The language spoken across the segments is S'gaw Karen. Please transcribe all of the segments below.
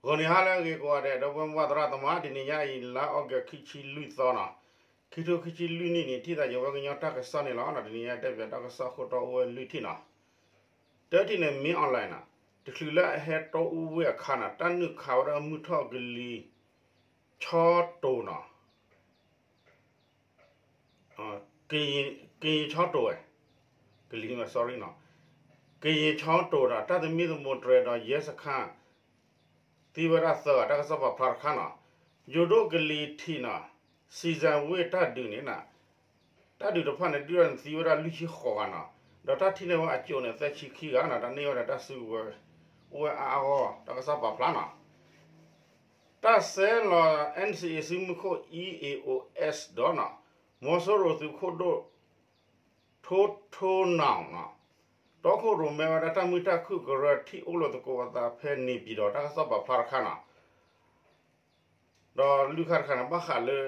ဂီၤနံၤဟါလၢအဂ့ၤကိးဂၤဒဲး ဒီပုၢ်ဝဲၢ်သရၣ်သမါ, တနံၤညါအံၤ လါအီကူး ခံဆံလွံၢ်သီနီၤ, ခံထိခံဆံလွံၢ်နံၣ်န့ၣ် ထံၣ်သးယဝဲကညီတၢ်ကစီၣ်န့ၣ်လီၤ. တနံၤညါတဲပၠးတၢ်ကစီၣ်ခိၣ်တီအိၣ်ဝဲလွံၢ်ထံၣ်နီၤ. တထံၣ်န့ၣ် မင်းအောင်လှိုင်နီၤ, တချုးလၢအဟဲတီအူဝ့ၢ်အခါနီၤ, တၢ်နုာ်ခးဝဲဒၣ်မုၢ်ထီၣ်ကလံၤဆီတိၤနီၤ ကရင်ချောင်းတိုဝဲ, ကလံၤ sorry နီၤ, ကရင်ချောင်းတိုဒီး တၢ်သမံသမိးတြဲၤဒီး ရဲစခန်း သံဝဲဒၣ်သၢဂၤ တၢ်ကစီၣ်ပာ်ဖျါတခါနီၤ, ယိၤဒိၣ်ကလံၤထံးနီၤ, စံစဲဝ့ၢ်တၢ်ဒုးန့ၣ်နီၤ, တၢ်ဒုးတဖၣ်န့ၣ် ဒုၣ်ဒါန့ၣ်သံဝဲဒၣ်လွံၢ်ဆံဃိးဂၤနီၤ, ဒီးတၢ်ထံၣ်န့ၢ်ဝဲအကၠိန့ၣ် သၢဆံခံဂၤနီၤ, တၢ်န့ၢ်ဝဲဒီးတၢ်စုကဝဲၤ အိၣ်ဝဲအါအါဂီၢ် တၢ်ကစီၣ်ပာ်ဖျါနီၤ. တၢ်ဆဲးလီၤ NCA စုမုၢ်ခိၣ် E A O S ဒီးနီၤ, မီၤစိရိၤသုးခိၣ်ဒိၣ် ထိထိနၣ်နီၤ, တီခိၣ်ရိၣ်မဲဝဲဒၣ်တၢ်မုာ်တၢ်ခုၣ်ကရၢထံၣ်အိၣ်လိာ်သကိးအသးဖဲန့ၣ်ပၠံၤဒီး တၢ်ကစီၣ်ပာ်ဖျါတခါနီၤ. ဒီးလွံၢ်ခါတခါန့ၣ် ဘၣ်ဃးလၢ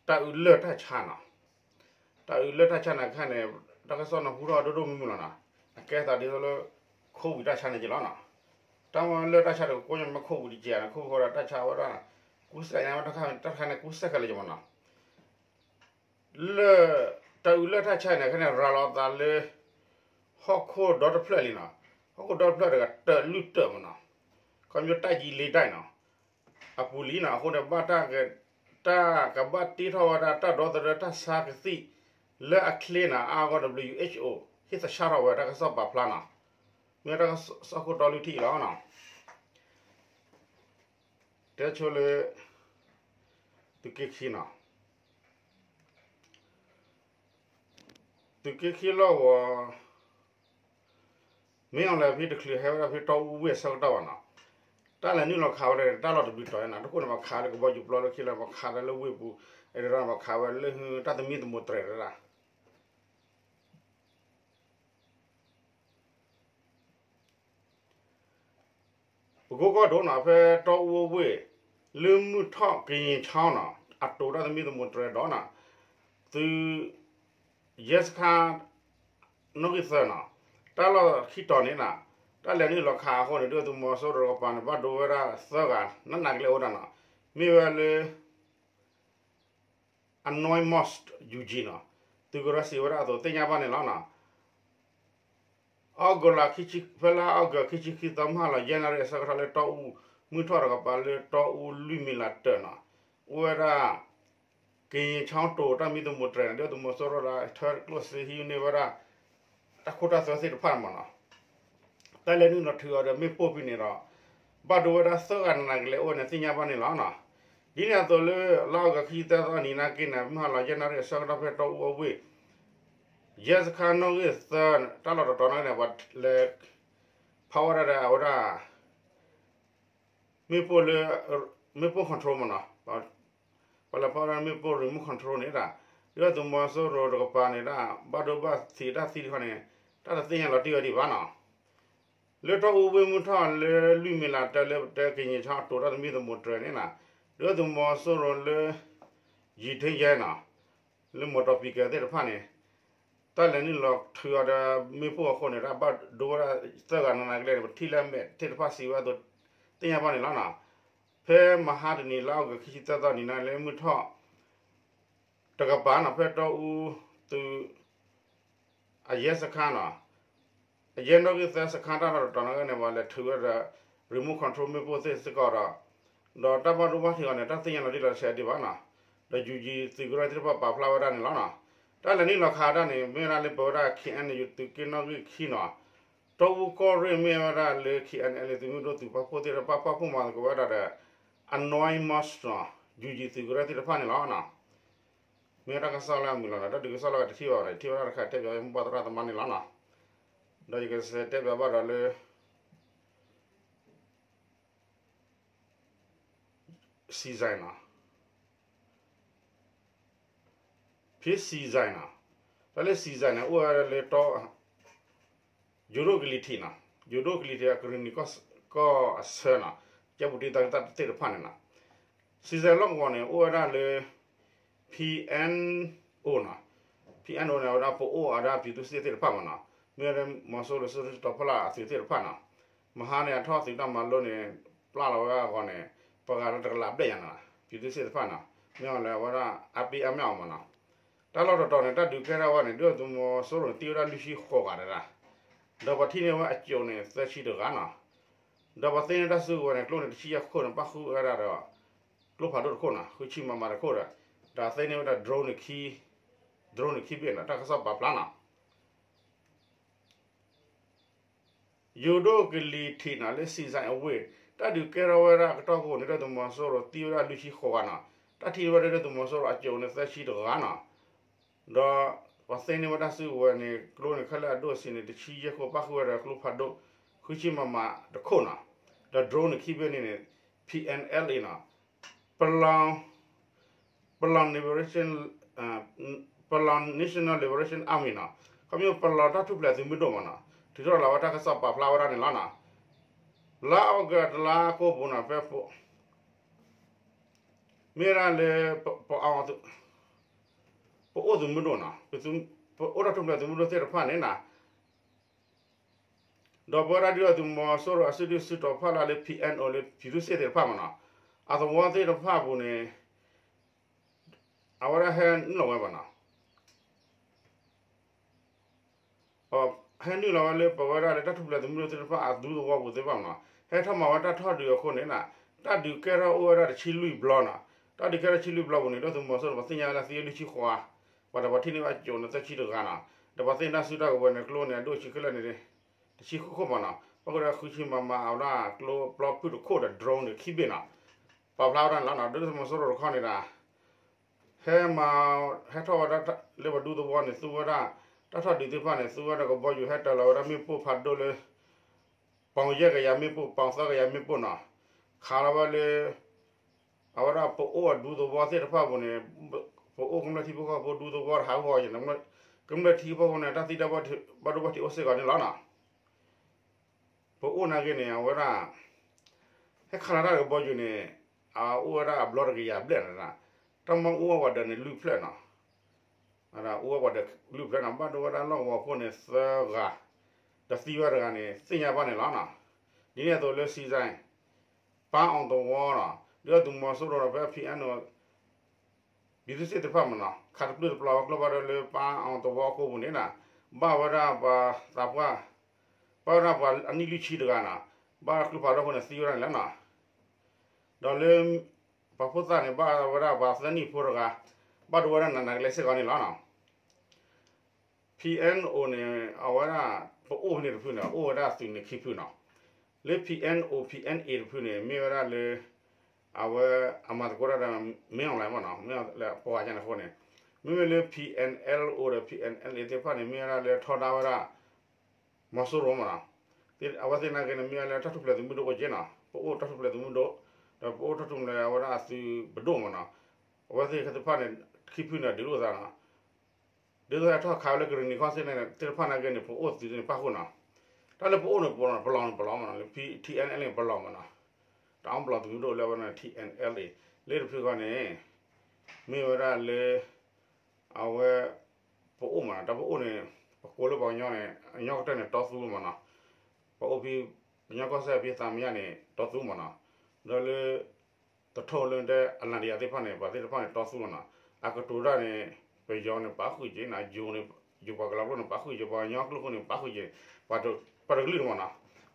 တၢ်အုးလၢၢ်တၢ်ဆါနီၤ, တၢ်အုးလၢၢ်တၢ်ဆါန့ၣ်ခါန့ၣ် တၢ်ကစီၣ်န့ၣ်ဟူထီၣ်ဒိၣ်ဒိၣ်မုၢ်မုၢ်လီၤနီၤ, အကဲသးဒ်သိးလၢ ခိဝံၤတၢ်ဆါန့ၣ်က့လီၤနီၤ. တၢ်မ့ၢ်လၢၢ်တၢ်ဆါတကကိးညါ မ့ၢ်ခိဝံၤတကဲးန့ၣ် ခိဝံၤဃီဒီးတၢ်ဆါဝဲဒၣ် ကူစက်ညါဝဲတၢ်ခါ တၢ်တခါန့ၣ် ကူစက်ခဲလၢာ်ကမနီၤ. လၢ တၢ်အုးလၢၢ်တၢ်ဆါန့ၣ် ခဲန့ၣ် ရၤလီၤသးလၢ ဟီၣ်ခိၣ်ဒီတဖျၢၣ်လံနီၤ, ဟီၣ်ခိၣ်ဒီတဖျၢၣ်တဂၤတၢၢ်လုၢ်တၢၢ်မနီၤ, ခီဖျိတၢ်ယံၤလ့ဒၣ်နီၤ, အပူၤလံနီၤ, အဃိန့ၣ် ဘၣ်တၢ် တၢ်ကဘၣ်တ့ထီၣ်ဝဲဒၣ်တၢ်ဒီသဒၢတၢ်ဆါကသံၣ် လၢအချ့နီၤ အါဂီၢ် WHO ဟ့ၣ်သဆၣ်ထီၣ်ဝဲတၢ်ကစီၣ်ပာ်ဖျါနီၤ, မ့ၢ်တၢ်ကစီၣ်ခိၣ်တီလွံၢ်ထံၣ်အံၤလီၤနီၤ. တဲဆိလၢ သုးက့ခံနီၤ, သုးက့ခံလီၢ်ကဝီၤ မ့ၢ်အီၤလဲၣ်ဖဲတချုးဟဲဝဲဒၣ်ဖဲ တီအူဝ့ၢ်အဆၢကတီၢ်ဘၣ်နီၤ, တၢ်လဲၤနုာ်လီၤခးဝဲဒၣ် တၢ်လီၢ်တဘျုးတီၤနီၤ, တခိၣ်န့ၣ် ပှၤခးလၢကဘီယူၤပျီလၢခံလၢ ပှၤခးလၢလၢဝ့ၢ်ပူၤ, အဲၣ်ဒိးပှၤခးဝဲလၢ တၢ်သမံသမိးတြဲၤဒၣ် ပကိကီၢ်ဒိၣ်နီၤ ဖဲတီအူဝ့ၢ် လၢမုၢ်ထီၣ် ကရင်ချောင်းနီၤ အတိၤ တၢ်သမံသမိးတြဲၤဒီးနီၤ သုး ရဲစခန်း နီၣ်ဂံၢ်သၢနီၤ တၢ်လီၢ်ခံတီၤန့ၣ်နီၤ တၢ်လဲၤနုာ်လီၤခးအဃိန့ၣ် ဒုၣ်ဒါသုးမီၤစိရိၤတကပၤန့ၣ် ဘၣ်ဒိဝဲဒၣ်သၢဂၤ နးနးကလဲာ်အိၣ်ဒၣ်နီၤ မ့ၢ်ဝဲလၢ Anonymous ယူၤကၠံနီၤ သုးကရၢစံးဝဲဒၣ်အသိးသ့ၣ်ညါဘၣ်န့ၣ်လီၤနီၤ. အီကူးလါ ဖဲလါအီကူး ခံဆံခံသီ မုၢ်ဟါလီၤ ယဲၢ်နၣ်ရံၣ်အဆၢကတီၢ်လၢတီအူ မုၢ်ထီၣ်တကပၤလၢတီအူလွံၢ်မံၤလးတၢၢ်နီၤ အိၣ်ဝဲဒၣ် ကရင်ချောင်းတို တၢ်သမံသမိးတြဲၤန့ၣ် ဒုၣ်ဒါသုးမီၤစိရိၤဒီး ထၢကျိၣ်စ့ဟံးန့ၢ်ဝဲဒၣ် တၢ်ခိတၢ်သွဲသ့ၣ်တဖၣ်မးနီၤ တၢ်လဲၤနုာ်လီၤထုးအီၤဒီးမ့ၣ်ပိၢ်ဖဲန့ၣ်ဒီး ဘၣ်ဒိဝဲဒၣ်သၢဂၤနးနးကလဲာ်အိၣ်န့ၣ် သ့ၣ်ညါဘၣ်န့ၣ်လီၤနီၤ. ဒ်န့ၣ်အသိးလၢ လါအီကူး ခံဆံသၢသီ နံၤနၤက့န့ၣ် မုၢ်ဟါလီၤ ယဲၢ်နၣ်ရံၣ်အဆၢကတီၢ် ဖဲတီအူအဝ့ၢ် ရဲစခန်း နီၣ်ဂံၢ်သၢ တၢ်လီၢ်တတီၤန့ၣ် ပှၤလဲၤ ဖးဝဲဒၣ်ဒီးအဝဲဒၣ် မ့ၣ်ပိၢ်လၢ မ့ၣ်ပိၢ် control မးနီၤ ပှၤလဲၤဖးဝဲဒၣ်မ့ၣ်ပိၢ် remote control န့ၣ်ဒၣ် ဒုၣ်ဒါသုးမီၤစိရိၤတကပၤန့ၣ်ဒၣ် ဘၣ်ဒိဘၣ်ထံးတၢ်သံတခီန့ၣ် တၢ်တသ့ၣ်ညါလီၤတံၢ်ဝဲဒံးဘၣ်နီၤ. လၢတီအူဝ့ၢ်မုၢ်ထီၣ်လၢလွံၢ်မံၤလးတၢၢ်လၢပတဲ ကရင်ချောင်းအတိၤ တၢ်သမံသမိးတြဲၤန့ၣ်နီၤ ဒုၣ်ဒါသုးမီၤစိရိၤလၢ ယံၤထ့ယဲနီၤ လၢမော်တော်ဆိုင်ကယ်သ့ၣ်တဖၣ်န့ၣ် တၢ်လဲၤနုာ်လီၤထုးအီၤဒီးမ့ၣ်ပိၢ်အဃိန့ၣ် တၢ်ဘၣ်ဒိဝဲဒၣ်သၢဂၤနးနးကလဲာ်န့ၣ် ပထံၣ်လၢမဲာ်သ့ၣ်တဖၣ်စံးဝဲအသိး သ့ၣ်ညါဘၣ်န့ၣ်လီၤနီၤ. ဖဲမဟါတနံၤ လါအီကူး ခံဆံသၢသီ နံၤနၤလၢမုၢ်ထီၣ် တကပၤနီၤ ဖဲတီအူသုး အရဲစခန်းနီၤ အရဲနီၣ်ဂံၢ်သၢစခန်း တၢ်လီၢ်တတီၤန့ၣ်န့ၣ် ပှၤလဲၤထုးဝဲဒီး remote control မ့ၣ်ပိၢ်သ့ၣ်စ့ၢ်ကီးဒီး ဒီးတၢ်ဘၣ်ဒိဘၣ်ထံးအီၤန့ၣ် တၢ်သ့ၣ်ညါလီၤတံၢ်လီၤဆဲးဒံးဘၣ်နီၤ. ဒီးယူၤကၠံသုးကရၢသ့ၣ်တဖၣ်ပာ်ဖျါဝဲဒၣ်န့ၣ်လီၤနီၤ. တၢ်လဲၤနုာ်လီၤခးဒၣ်န့ၣ် မ့ၢ်ဝဲဒၣ်လၢပဝဲဒၣ် KNU သုးက့နီၣ်ဂံၢ်ခံနီၤ တီအူကီၢ်ရ့ၣ်မ့ၢ်ဝဲဒၣ်လၢ KNLA သုးမုၢ်ဒိၣ်သုးပာ်ဖှိၣ်သ့ၣ်တဖၣ် ပာ်ဖှိၣ်မၤသကိးဝဲဒၣ်ဒီး Anonymous နီၤ ယူၤကၠံသုးကရၢသ့ၣ်တဖၣ်န့ၣ်လီၤနီၤ. မ့ၢ်တၢ်ကစီၣ်လၢအမုာ်လီၤနီၤ တၢ်ဒုးကစီၣ်လၢအတထံၣ်ဘၣ်ဘၣ်န့ၣ် ထံၣ်ဝဲဒၣ်တခါတဲပၠး မိၢ်ပၢ်သရၣ်သမါန့ၣ်လီၤနီၤ. ဒီးယကစံးတဲပၠးဘၣ်ဒီးလၢ စံစဲနီၤ ဖဲစံစဲနီၤ တၢ်လၢစံစဲန့ၣ် အိၣ်ဝဲဒၣ်လၢတီ ယိၤဒိၣ်ကလံၤထံးနီၤ ယိၤဒိၣ်ကလံၤထံးအကရံၣ်နံၤကီၢ်အဆၢနီၤ ကဲပူၤတံၤသးကသးသ့ၣ်တဖၣ်န့ၣ်နီၤ စံစဲလီၢ်ကဝီၤန့ၣ် အိၣ်ဝဲဒၣ်လၢ PNO နီၤ PNO န့ၣ် အဝဲဒၣ်ပအိၣ်အဝဲဒၣ် ပြည်သူ့စစ် သ့ၣ်တဖၣ်မးနီၤ မ့ၢ်ဝဲဒၣ်မီၤစိရိၤ စိၤတီၤဖီလာ်အသုးသ့ၣ်တဖၣ်နီၤ မဟါန့ၣ် အထီၣ်သုးတၢ်မၤလိန့ၣ် ပျၢ်လီၤဝဲအဂီၢ်န့ၣ် ပှၤဂၤလၢတကလးဘျဲၣ်ညါနီၤ ပြည်သူ့စစ်တဖၣ်နီၤ မ့ၢ်အီၤလၢအဝဲဒၣ် အါပ့အါမ့ၢ်အီၤမးနီၤ တၢ်လီၢ်တတီၤန့ၣ် တၢ်ဒုးကဲထီၣ်ဝဲန့ၣ် ဒုၣ်ဒါသုးမီၤစိရိၤန့ၣ် သံဝဲဒၣ်လွံၢ်ဆံဃိးဂၤတဂၤ ဒီးပှၤထံၣ်န့ၢ်ဝဲအစိၤန့ၣ် သၢဆံတဂၤနီၤ ဒီးပှၤသ့န့ၢ်တၢ်စုကဝဲၤန့ၣ် ကျိန့ၣ် တဆံယဲၢ်ခိၣ်န့ၣ် ပၣ်ဃုာ်ဝဲဒၣ်ဒီး ကျိဖးဒိၣ်တခိၣ်နီၤ ဃုဆံမမတခိၣ်ဒီး ဒီးသ့န့ၢ်ဝဲဒၣ် drone န့ၣ်ခံ drone န့ၣ်ခံဘ့ၣ်နီၤ တၢ်ကစီၣ်ပာ်ဖျါနီၤ ယိၤဒိၣ်ကလံၤထံးနီၤ လၢစံးစဲအဝ့ၢ် တၢ်ဒုးကဲထီၣ်ဝဲဒၣ်ကတီၢ်ခိၣ်န့ၣ် ဒုၣ်ဒါသုးမီၤစိရိၤသံဝဲဒၣ်လွံၢ်ဆံဃိးဂၤနီၤ တၢ်ထံၣ်ဝဲဒၣ်ဒုၣ်ဒါသုးမီၤစိရိၤအစိၤန့ၣ် သၢဆံတဂၤနီၤ ဒီးပှၤသ့န့ၢ်ဝဲတၢ်စုကဝဲၤန့ၣ် ကျိန့ၣ် ခဲလၢာ်အဒိၣ်စံးန့ၣ် တဆံယဲၢ်ခိၣ် ပၣ်ဃုာ်ဝဲဒီးကျိဖးဒိၣ် ဃုဆံမမတခိၣ်နီၤ ဒီး drone န့ၣ်ခံဘ့ၣ်န့ၣ်န့ၣ် P N L A နီၤ ပလီၤ ပလီၤ Liberation ပလီၤ National Liberation Army နီၤ ခီဖျိပလီၤတၢ်ထူၣ်ဖျဲးသုးမုၢ်ဒိၣ်မးနီၤ ထုးထီၣ်လီၤဝဲတၢ်ကစီၣ်ပာ်ဖျါဝဲဒၣ်န့ၣ်လီၤနီၤ လါအီကူးတလါအကိာ်ပူၤနီၤ ဖဲ မ့ၢ်ဝဲဒၣ်လၢ ပအိၣ်သုးမုၢ်ဒိၣ်နီၤ ပအိၣ်တၢ်ထူၣ်ဖျဲးသုးမုၢ်ဒိၣ်သ့ၣ်တဖၣ်န့ၣ်နီၤ ဒီးပဝဲဒၣ်ဒုၣ်ဒါသုးမီၤစိရိၤအစုဒုၣ်စုတီၤဖီလာ်လၢ P N O လၢ ပြည်သူ့စစ်သ့ၣ်တဖၣ်မးနီၤ အသဝီသ့ၣ်တဖၣ်အပူၤန့ၣ် အဝဲဒၣ်ဟဲနုာ်လီၤဝဲဘၣ်နီၤ ဟဲနုာ်လီၤဝဲလၢပဝဲဒၣ်လၢတၢ်ထူၣ်ဖျဲးသုးမုၢ်ဒိၣ်သ့ၣ်တဖၣ် အဒူသဝီပူၤသ့ၣ်တဖၣ်မးနီၤ ဟဲထီၣ်မၤဝဲတၢ်ထီၣ်ဒုးအဃိန့ၣ်နီၤ တၢ်ဒုးကဲထီၣ်အိၣ်ဝဲဒၣ်တဆံလွံၢ်ဘျီနီၤ တၢ်ဒုးကဲထီၣ်တဆံလွံၢ်ဘျီပူၤန့ၣ် ဒုၣ်ဒါသုးမီၤစိရိၤ ပှၤသ့ၣ်ညါဝဲဒၣ်သံဝဲလွံၢ်ဆံဃိးဂၤ ပှၤဒီးပှၤထံၣ်န့ၢ်ဘၣ်စိၤန့ၣ် သၢဆံတဂၤနီၤ ဒီးပှၤသ့ၣ်န့ၢ်တၢ်စုတၢ်ကဝဲၤန့ၣ် ကျိန့ၣ် အဒိၣ်ဆံခဲလၢာ်န့ၣ် တဆံဃုခိၣ်မးနီၤ ပၣ်ဃုာ်ဒီးဃုဆံမမ အဝဲဒၣ်ကျိပျီဖုၣ်တခိၣ်ဒီး drone န့ၣ်ခံဘ့ၣ်နီၤ ပာ်ဖျါဝဲဒၣ်န့ၣ်လီၤနီၤ ဒုၣ်ဒါသုးမီၤစိရိၤတခီန့ၣ်ဒီး ဟဲမၤ ဟဲထီၣ်ဝဲဒၣ်လၢပဒူသဝီန့ၣ် သူဝဲဒၣ် တၢ်ထီၣ်ဒုးသ့ၣ်တဖၣ်န့ၣ် သူဝဲဒၣ်ကဘီယူၤ ဟဲတၢၤလီၤဝဲဒၣ်မ့ၣ်ပိၢ်ဖးဒိၣ်လၢ ပီၣ်ယဲၢ်ကယၤမ့ၣ်ပိၢ် ပီၣ်သၢကယၤမ့ၣ်ပိၢ်နီၤ ခးလီၤဝဲလၢ အဝဲဒၣ်ပအိၣ်အဒူသဝီသ့ၣ်တဖၣ်ပူၤန့ၣ် ပအိၣ်ကမျၢၢ်ထံဖိကီၢ်ဖိဒူသဝီတဟးဂီၤက့ၤ ကမျၢၢ်ထံဖိကီၢ်ဖိန့ၣ် တၢ်သံတၢ်ဘၣ်ဒိဘၣ်ထံးအိၣ်စ့ၢ်ကီးန့ၣ်လီၤနီၤ ပအိၣ်နာ်က့န့ၣ် အဝဲဒၣ် ဟဲခးလီၤတၢ်ကဘီယူၤန့ၣ် အအိၣ်ဝဲဒၣ်အဘျီတကယၤဘျဲၣ်န့ၣ် တၢ်မၤအိၣ်ဝဲပှၤဒၢးန့ၣ်လွံၢ်ဖျၢၣ်နီၤ အိၣ်ဝဲပှၤဒၢးလွံၢ်ဖျၢၣ်နီၤ ဘၣ်ဒိဝဲဒၣ်လီၢ်ကဝီၤဖိန့ၣ်သၢဂၤ ဒီးသံဝဲတဂၤန့ၣ် သ့ၣ်ညါဘၣ်န့ၣ်လီၤနီၤ ဒ်န့ၣ်အသိးလၢစံစဲ ပၢ်အီၣ်သဝီနီၤ ဒုၣ်ဒါသုးမီၤစိရိၤဒီးဖဲ P N O ပြည်သူ့စစ်သ့ၣ်တဖၣ်မးနီၤ ခးတပျုၢ်တပျီၤဝဲကျိဖးဒိၣ်လၢပၢ်အီၣ်သဝီအကိာ်ပူၤန့ၣ်နီၤ ဘၣ်ဝဲဒၣ်ပှၤသးပှၢ် ဘၣ်ဝဲဒၣ်ပှၤအနံၣ်လွံၢ်ဆံတဂၤနီၤ ဘၣ်ကျိဖးဒိၣ်အဃိန့ၣ်သံဝဲဒၣ်န့ၣ်လီၤနီၤ ဒီးလၢ ပှၤဖိသၣ်န့ၣ် ဘၣ်ဝဲဒၣ်ပှၤသၢနံၣ်ဖိတဂၤ ဘၣ်ဒိဝဲဒၣ်နးနးကလဲာ်စ့ၢ်ကီးန့ၣ်လီၤနီၤ P N O န့ၣ် အဝဲဒၣ် ပအိၣ်ဖဲန့ၣ်တဖုန့ၣ် အိၣ်ဝဲဒၣ်သုးန့ၣ်ခံဖုနီၤ လၢ P N O P N A တဖုန့ၣ် မ့ၢ်ဝဲဒၣ်လၢ အဝဲ အမၤသကိးတၢ်ဒီး မင်းအောင်လှိုင်မးနီၤ မ့ၢ်လၢပှၤညါန့ၣ်အဃိန့ၣ် မ့မ့ၢ်လၢ P N L O ဒီး P N L A သ့ၣ်တဖၣ်န့ၣ် မ့ၢ်ဝဲဒၣ်လၢထီဒါဝဲဒၣ် မီၤစိရိၤမးနီၤ အဝဲသ့ၣ်နာ်က့န့ၣ် မ့ၢ်ဝဲလၢတၢ်ထူၣ်ဖျဲးသုးမုၢ်ဒိၣ်အိၣ်က့နီၤ ပအိၣ်တၢ်ထူၣ်ဖျဲးသုးမုၢ်ဒိၣ် ဒီးပအိၣ်တၢ်ထူၣ်ဖျဲးအဝဲဒၣ်အသုးပဒိၣ်မးနီၤ အဝဲသ့ၣ်သ့ၣ်တဖၣ်န့ၣ် ခံဖုန့ၣ်ဒုးလိာ်သးနီၤ ဒ်သိးဟဲထီၣ်ခးဝဲလၢကရ့ၣ်နံၤခီၣ်စ့ၢ်န့ၣ် သ့ၣ်တဖၣ်နာ်က့န့ၣ် ပအိၣ်သုးန့ၣ်ပၣ်ဃုာ်နီၤ တၢ်လၢပအိၣ်န့ၣ် ပလီၤန့ၣ် ပလီၤမးနီၤ လၢ T N L A န့ၣ် ပလီၤမးနီၤ တၢ်အီၣ်ပလီၤသုးမုၢ်ဒိၣ်လၢအဝဲန့ၣ် T N L A လၢတဖုဃီန့ၣ် မ့ၢ်ဝဲဒၣ်လၢ အဝဲ ပအိၣ်မးနီၤ တၢ်ပအိၣ်န့ၣ် ပကိးလၢပှၤကညီန့ၣ် အညီကတၢၢ်န့ၣ် တီသူလီၤမးနီၤ ပအိၣ်ဖဲ ကညီကီၢ်စဲၣ်ဖဲသးမညါန့ၣ် တီသူမးနီၤ ဒီးလၢ တထိၣ်လၢတဲအလၣ်ဒံယါသ့ၣ်တဖၣ်န့ၣ် ပှၤသ့ၣ်တဖၣ်န့ၣ် တီသူလီၤနီၤ အကတိၤဒၣ်န့ၣ် ပယီၤန့ၣ် ပာ်ဃုာ်က့ၤနီၤ ယိၤန့ၣ် ယိၤပှၤကလီၤကျိန့ၣ် ပာ်ဃုာ်က့ၤ ပှၤကညီကျိခိၣ်န့ၣ် ပာ်ဃုာ်က့ၤ ပှၤတကလုာ်န့ၣ်မးနီၤ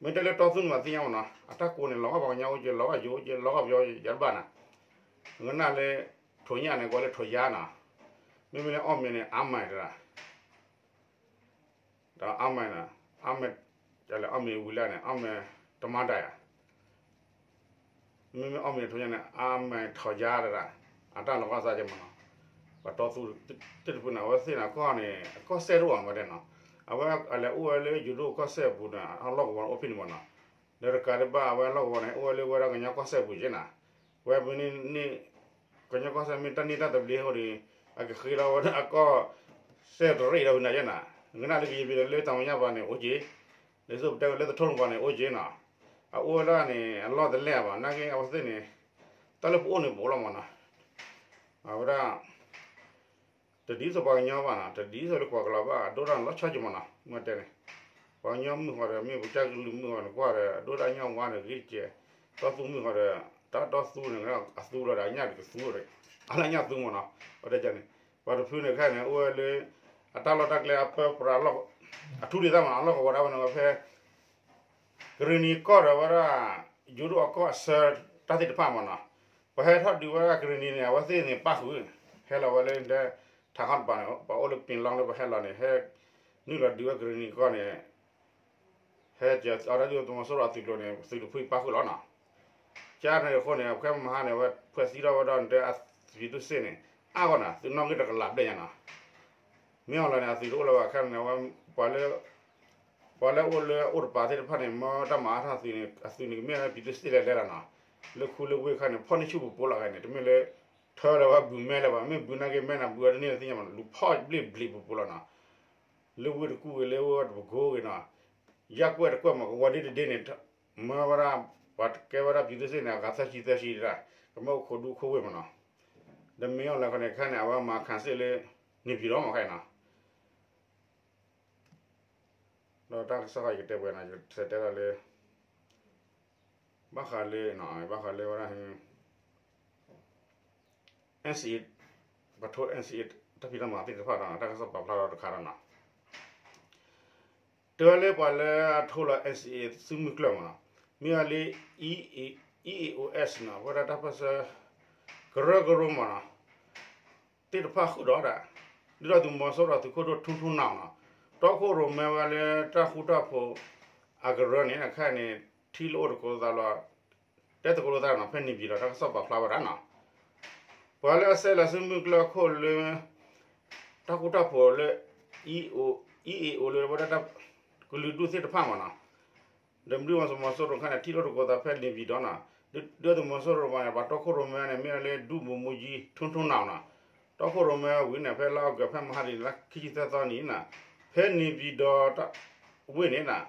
မ့ၢ်တဲလၢတီသူန့ၣ်မးသ့ၣ်ညါမးနီၤ အတၢ်ကိးန့ၣ် လီၤဂာ်ပှၤကညီအိၣ်က့ၤ လီၤဂာ်ယိၤအိၣ်က့ၤ လီၤဂာ်ပယီၤယါတဘၣ်နီၤ ငနၣ်လၢ ထိၣ်ညၣ်န့ၣ် ကိးလၢထိၣ်ယါနီၤ မ့မ့ၢ်လၢအီၣ်မ့ၤန့ၣ် အါမးတဒၣ် ဒီးအီၣ်မ့ၤန့ၣ် အီၣ်မ့ၤ ကလဲၣ် အီၣ်မ့ၤဝံၤလၢန့ၣ် အီၣ်မ့ၤတမၤဒၣ်ယၤ မ့မ့ၢ်အီၣ်မ့ၤထိၣ်ညါန့ၣ် အီၣ်မ့ၤထိၣ်ယါတဒၣ် အတၢ်လီၤဂာ်သးကဲမးနီၤ ပှၤတီသူသ့ၣ်တဖုန့ၣ် အဝဲသ့ၣ်န့ၣ်ကီၢ်န့ၣ် ကီၢ်စဲၣ်တအိၣ်မးတဲနီၤ အဝဲအလဲၤအိၣ်ဝဲလၢယိၤဒိၣ်ကီၢ်စဲၣ်ပူၤန့ၣ် အလီၢ်ကဝီၤန့ၣ်အိၣ်ဖဲန့ၣ်မးနီၤ ဒီးတကးဒံးဘၣ် အဝဲအလီၢ်ကဝီၤန့ၣ် အိၣ်ဝဲလၢဝဲဒၣ်ကညီကီၢ်စဲၣ်ပူၤက့နီၤ ဝဲမ့ၢ်န့ၣ် ကညီကီၢ်စဲၣ်မ့ၢ်တၢ်န့ၢ်တၢ်သဘျ့အဃိဒီး အကဃ့လီၤဝဲဒၣ်အကီၢ်စဲၣ်တရ့ၣ်ဒီးဝံၤနၤယဲနီၤ ငနၣ်လၢကယံာ်ဘ့ၣ်ဒီးလၢတၢ်မညါပှၤန့ၣ်အိၣ်က့ ဒ်သိးပတဲဝဲလၢသထိၣ်န့ၣ်ပှၤန့ၣ်အိၣ်က့နီၤ အအိၣ်ဝဲဒၣ်န့ၣ် အလီၢ်တလဲၢ်ဘၣ် နာ်က့အဝဲသ့ၣ်န့ၣ် တၢ်လၢပအိၣ်န့ၣ်ပအိၣ်လီၤမးနီၤ အဝဲဒၣ် တဒ်သိးပှၤကညီဘၣ်နီၤ တဒ်သိးလၢပှၤကလီၤဘၣ် အဒိဒၣ်န့ၣ်လီၤဆီက့မးနီၤ မ့ၢ်တဲန့ၣ် ပှၤကညီမုၣ်ဃီဒီး မ့ၢ်ပကစၢ်ကလုာ်မုၣ်ဃီန့ၣ် ကွၢ်ဒီး အဒိၣ်ဒၣ်ညၣ်ဝါန့ၣ်ဂ့ၤတက့ၢ်, တီသူမုၣ်ဃီဒီး တၢ်တီသူန့ၣ် အသူလီၤဒီး အညၣ်တကသူဒီး အလၢညၣ်သူမ့ၢ်နီၤ, အဝဲဒၣ်န့ၣ် ပှၤတဖုန့ၣ်ခဲန့ၣ် အိၣ်ဝဲလၢ အတၢ်လီၢ်တၢ်ကျဲအပၢပြး အထူဒံးသၣ်မးနီၤ အလီၢ်ကဝီၤဒၣ်ဝဲန့ၣ်ဝဲဖဲ ကရ့ၣ်နံၤကီၢ်ဒီးဝဲဒၣ် ယိၤဒိၣ်အကီၢ်အဆၢ တၢ်သ့ၣ်တဖၣ်မ့ၢ်နီၤ, ပှၤဟဲထီၣ်ဒုးဝဲဒၣ်ကရ့ၣ်နံၤန့ၣ် အဝဲသ့ၣ်န့ၣ်ပၣ်ဃုာ်, ဟဲလီၤဝဲလၢဒဲ ထးခီတပၤန့ၣ် ပှၤအိၣ်လၢပ့ၤလီလၢပှၤဟဲလီၤန့ၣ် ဟဲ နုာ်လီၤဒုးဝဲကရ့ၣ်နံၤကီၢ်န့ၣ် ဟဲကီၤအီၤဒၣ်ဒုးသုးမီၤစိရိၤအသုးကျိၤန့ၣ် သုးတဖုပၣ်ဃုာ်လီၤနီၤ, ကန့ၣ်အဃိန့ၣ် အခဲမဟါန့ၣ် အဝဲဖဲသံထီၣ်ဝဲဒီးန့ၣ် အသုးဒုးစ့ၣ်န့ၣ် အါဂီၢ်နီၤ သုးနီၣ်ဂံၢ်တကလးဘျဲၣ်ညါနီၤ, မ့ၢ်အီၤလီၤန့ၣ် အသုးတအိၣ်လၢၤဘၣ်ခဲန့ၣ် အဝဲ ပှၤလၢ ပှၤလၢအိၣ်လၢအအိၣ်တပၤသ့ၣ်တဖၣ်န့ၣ် မ့ၢ်တၢ်မၤအါထီၣ်သုးန့ၣ် အသုးန့ၣ်ကမ့ၢ်ဝဲပံၤသူစ့ၣ်လဲၤလဲၤလီၤနီၤ, လၢခူလၢဝ့ၢ်ခါန့ၣ် ဖီၣ်န့ၢ်ဆူၣ်ပူၤပူၤလီၤခဲန့ၣ် တမ့ၢ်လၢ ထၢလၢၤဝဲဘုးမဲလၢၤဘၣ် မ့ၢ်ဘုးနာ်က့မဲနၤဘုးဝဲတန့ၢ်သ့ၣ်ညါမး လူၤဖီၣ်ဘျ့ၣ်ဘျ့ၣ်ပူၤပူၤလီၤနီၤ, လၢဝ့ၢ်တကူၣ်ဂ့ၤလၢဝဲတပကိဂ့ၤနီၤ, ယၢ်ကွဲၢ်တကွဲၢ်မး ကဝီၤဒ့တဒ့န့ၣ် မ့ၢ်ဝဲဒၣ် ပှၤကဲဝဲဒၣ်ပံၤသူစ့ၣ်န့ၣ် အဂၤသၢဆံသၢဆံဒၣ် ကမ့ၢ်အိၣ်ခိးဒူခိၣ်ဝ့ၢ်မးနီၤ, ဒီးမ့ၢ်အီၤလီၤခဲန့ၣ် ခဲန့ၣ် အဝဲမၤခးစ့ၣ်လၢ န့ၣ်ပၠံၤဒီးမးခဲအံၤနီၤ ဒီးတၢ်ကစီၣ်ခါအံၤကတဲပှဲၤနီၤ ယကတဲဒၣ်လၢ ဘၣ်ဃးလၢ ဘၣ်ဃးလၢဝဲဒၣ် NCA ပှၤထိ NCA တၢ်ဖံးတၢ်မၤသ့ၣ်တဖၣ်ဒီး တၢ်ကစီၣ်ပာ်ဖျါထီၣ်တခါဒီးနီၤ တဲဝဲလၢပှၤလၢအထိလီၤ NCA စုမုၢ်ကျၢၢ်မးနီၤ မ့ၢ်ဝဲလၢ E A O S နီၤ အဝဲဒၣ်တၢ်ပၢၢ်ဆၢ ကရၢကရိမးနီၤ သ့ၣ်တဖၣ်ဃုာ်ဒီးဒၣ် ဒုၣ်ဒါသုးမီၤစိရိၤသုးခိၣ်ဒိၣ် ထူထူနီၢ်နီၢ် တီခိၣ်ရိၣ်မဲဝဲလၢတၢ်ဃူတၢ်ဖိးအကရၢန့ၣ် ခဲအံၤန့ၣ် ထံၣ်လိာ်အိၣ်သကိးလိာ်သးလီၤ တဲသကိးလိာ်သးနီၤ ဖဲန့ၣ်ပၠံၤဒီးတၢ်ကစီၣ်ပာ်ဖျါဝဲဒၣ်နီၤ ပှၤလၢအဆဲးလီၤစုမုၢ်ကျၢၢ်ခိၣ်လၢ တၢ်ဃူတၢ်ဖိးလၢ E A O လၢဝဲဒၣ်တၢ် ကလုာ်ဒူၣ်သ့ၣ်တဖၣ်မးနီၤ ဒီးမုၢ်ဒုၣ်မီၤစိရိၤခါန့ၣ် ထံၣ်လိာ်သကိးသးဖဲန့ၣ်ပၠံၤဒီးနီၤ ဒုၣ်ဒါသုးမီၤစိရိၤမးန့ၣ် ပှၤတီခိၣ်ရိၣ်မဲန့ၣ် မ့ၢ်ဝဲလၢဒူၣ်ဗိုလ်မှူးကြီး ထူထူနီၢ်နီၢ်နီၤ တီခိၣ်ရိၣ်မဲဝံၤန့ၣ် ဖဲလါအီကူး ဖဲမဟါဒ်န့ၣ် လါခံဆံသၢသီနံၤနီၤ ဖဲန့ၣ်ပၠံၤဒီး ဝ့ၢ်န့ၣ်နီၤ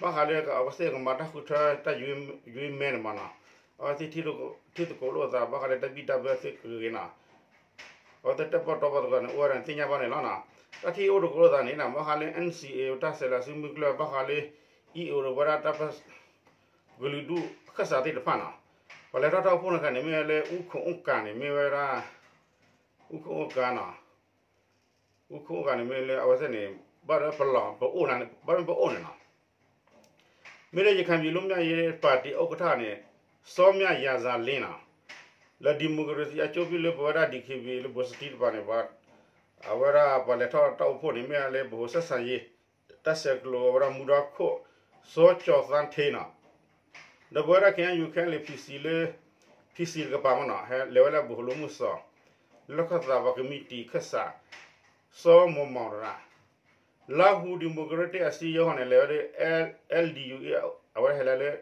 ဘၣ်ဃးလၢအဝဲသ့ၣ်ကမၤတၢ်ဃုထၢတၢ်ယွ့မဲန့ၣ်မးနီၤ အဝဲသ့ၣ်ထံၣ်သကိးလိာ်သး ဘၣ်ဃးလၢတၢ်ဘံၣ်တၢ်ဘၢသ့ၣ်ဂ့ၤဂ့ၤနီၤ အဝဲသ့ၣ်တၢၣ်ပီၣ်တီပီၣ်သကိးန့ၣ် အိၣ်ဝဲဒၣ်န့ၣ်သ့ၣ်ညါဘၣ်န့ၣ်လီၤနီၤ တၢ်ထံၣ်အိၣ်သကိးလိာ်သးန့ၣ်နီၤ ဘၣ်ဃးလၢ N C A တၢ်ဆဲးလီၤစုမုၢ်ကျၢၢ် ဘၣ်ဃးလၢ E A O ဒီးဝဲဒၣ်တၢ်ပၢၢ် ကလုာ်ဒူၣ်ခၢၣ်စးသ့ၣ်တဖၣ်နီၤ ပှၤလဲၤထီၣ်တၢ်အိၣ်ဖှိၣ်န့ၣ်ခါန့ၣ် မ့ၢ်ဝဲလၢ အူခိၣ်အိၣ်ကၤန့ၣ် မ့ၢ်ဝဲဒၣ် အူခိၣ်အိၣ်ကၤနီၤ အူခိၣ်အိၣ်ကၤန့ၣ် မ့ၢ်လၢအဝဲသ့ၣ်န့ၣ် ဘၣ်ဒီးပလီၢ် ပအိၣ်န့ၣ် ဘၣ်ဒီးပအိၣ်န့ၣ်နီၤ မ့ၢ်လၢ ရခိုင်ပြည်လွတ်မြောက်ရေးပါတီ ဥက္ကဋ္ဌန့ၣ် စောမြရာဇာလင်းနီၤ လၢ ဒီမိုကရေစီအကျိုးပြု လၢပဝဲဒၣ် D K B A လၢ ဗိုလ်စတံတပၤန့ၣ် အဝဲဒၣ်ပှၤလဲၤထီၣ်တၢ်အိၣ်ဖှိၣ်န့ၣ် မ့ၢ်လၢ ဗဟိုဆက်ဆံရေး တၢ်ဆဲးကျိးဝဲဒၣ်မူဒါခိၣ် စီၤကၠီၤသန်းထေးနီၤ ဒီးပဝဲဒၣ် K N U K N L A P C လၢ P C တကပၤမ့ၢ်နီၤ ဟဲလဲၤဝဲလၢ ဗဟိုအလုပ်အမှုဆောင် လီၢ်ခၢၣ်သးပှၤကမံးတံာ်ခၢၣ်စး စီၤမီၤမီၤတရၣ် လါဟူ ဒီမိုကရက်တစ်အစည်းအရုံးန့ၣ် လဲၤဝဲလၢ L D U A အဝဲဟဲလၢ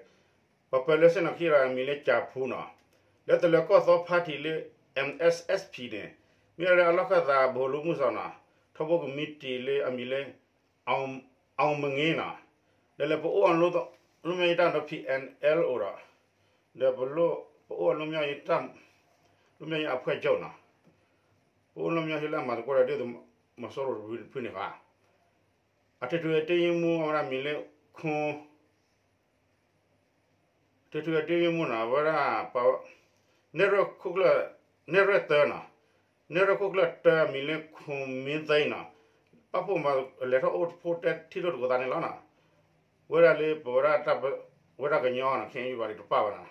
ပှၤပၢၤလၢစ့ၣ်နီၤခံဂၤအမံၤလၢ ကၠၤဖူနီၤ လၢတလၢၤကီၢ်သီ party လၢ M S S P န့ၣ် မ့ၢ်ဝဲလၢအလီၢ်ခၢၣ်သး ဗဟိုအလုပ်အမှုဆောင်နီၤ ထီဘိကမံးတံာ်လၢအမံၤလၢ အောင်မငေးနီၤ ဒီးလၢပအိၣ်အလွတ် လွတ်မြောက်ရေးတပ်မတော် P N L O ဒီး ဒီးပအိၣ်အလွတ်မြောက်ရေးတပ် လွတ်မြောက်ရေးအဖွဲ့ချုပ်နီၤ ပအိၣ်လွတ်မြောက်ရေးလၢအမၤသကိးဒီးဒုၣ်ဒါသုးမီၤစိရိၤတဖုန့ၣ်ဘၣ် အထွေထွေအတွင်းရေးမှူး အဝဲဒၣ်မံၤလၢ ခွန် ထွေထွေအတွင်းရေးမှူးနီၤ အဝဲဒၣ် နဲၣ်ရွဲၣ်ခိၣ်ကျၢၢ် နဲၣ်ရွဲၣ်တၢနီၤ နဲၣ်ရွဲၣ်ခိၣ်ကျၢၢ်တၢ အမံၤလၢ ခွန်မင်းသိန်းနီၤ ပာ်ဖှိၣ်မၤ လဲၤထီၣ်အိၣ်ဖှိၣ်တဲထံၣ်လိာ်သကိးသးန့ၣ်လီၤနီၤ ဝဲဒၣ်လၢပဝဲဒၣ် ဝဲဒၣ်ကညီနီၤ K N U ဘၣ်ဒံးတပၣ်ဘၣ်နီၤ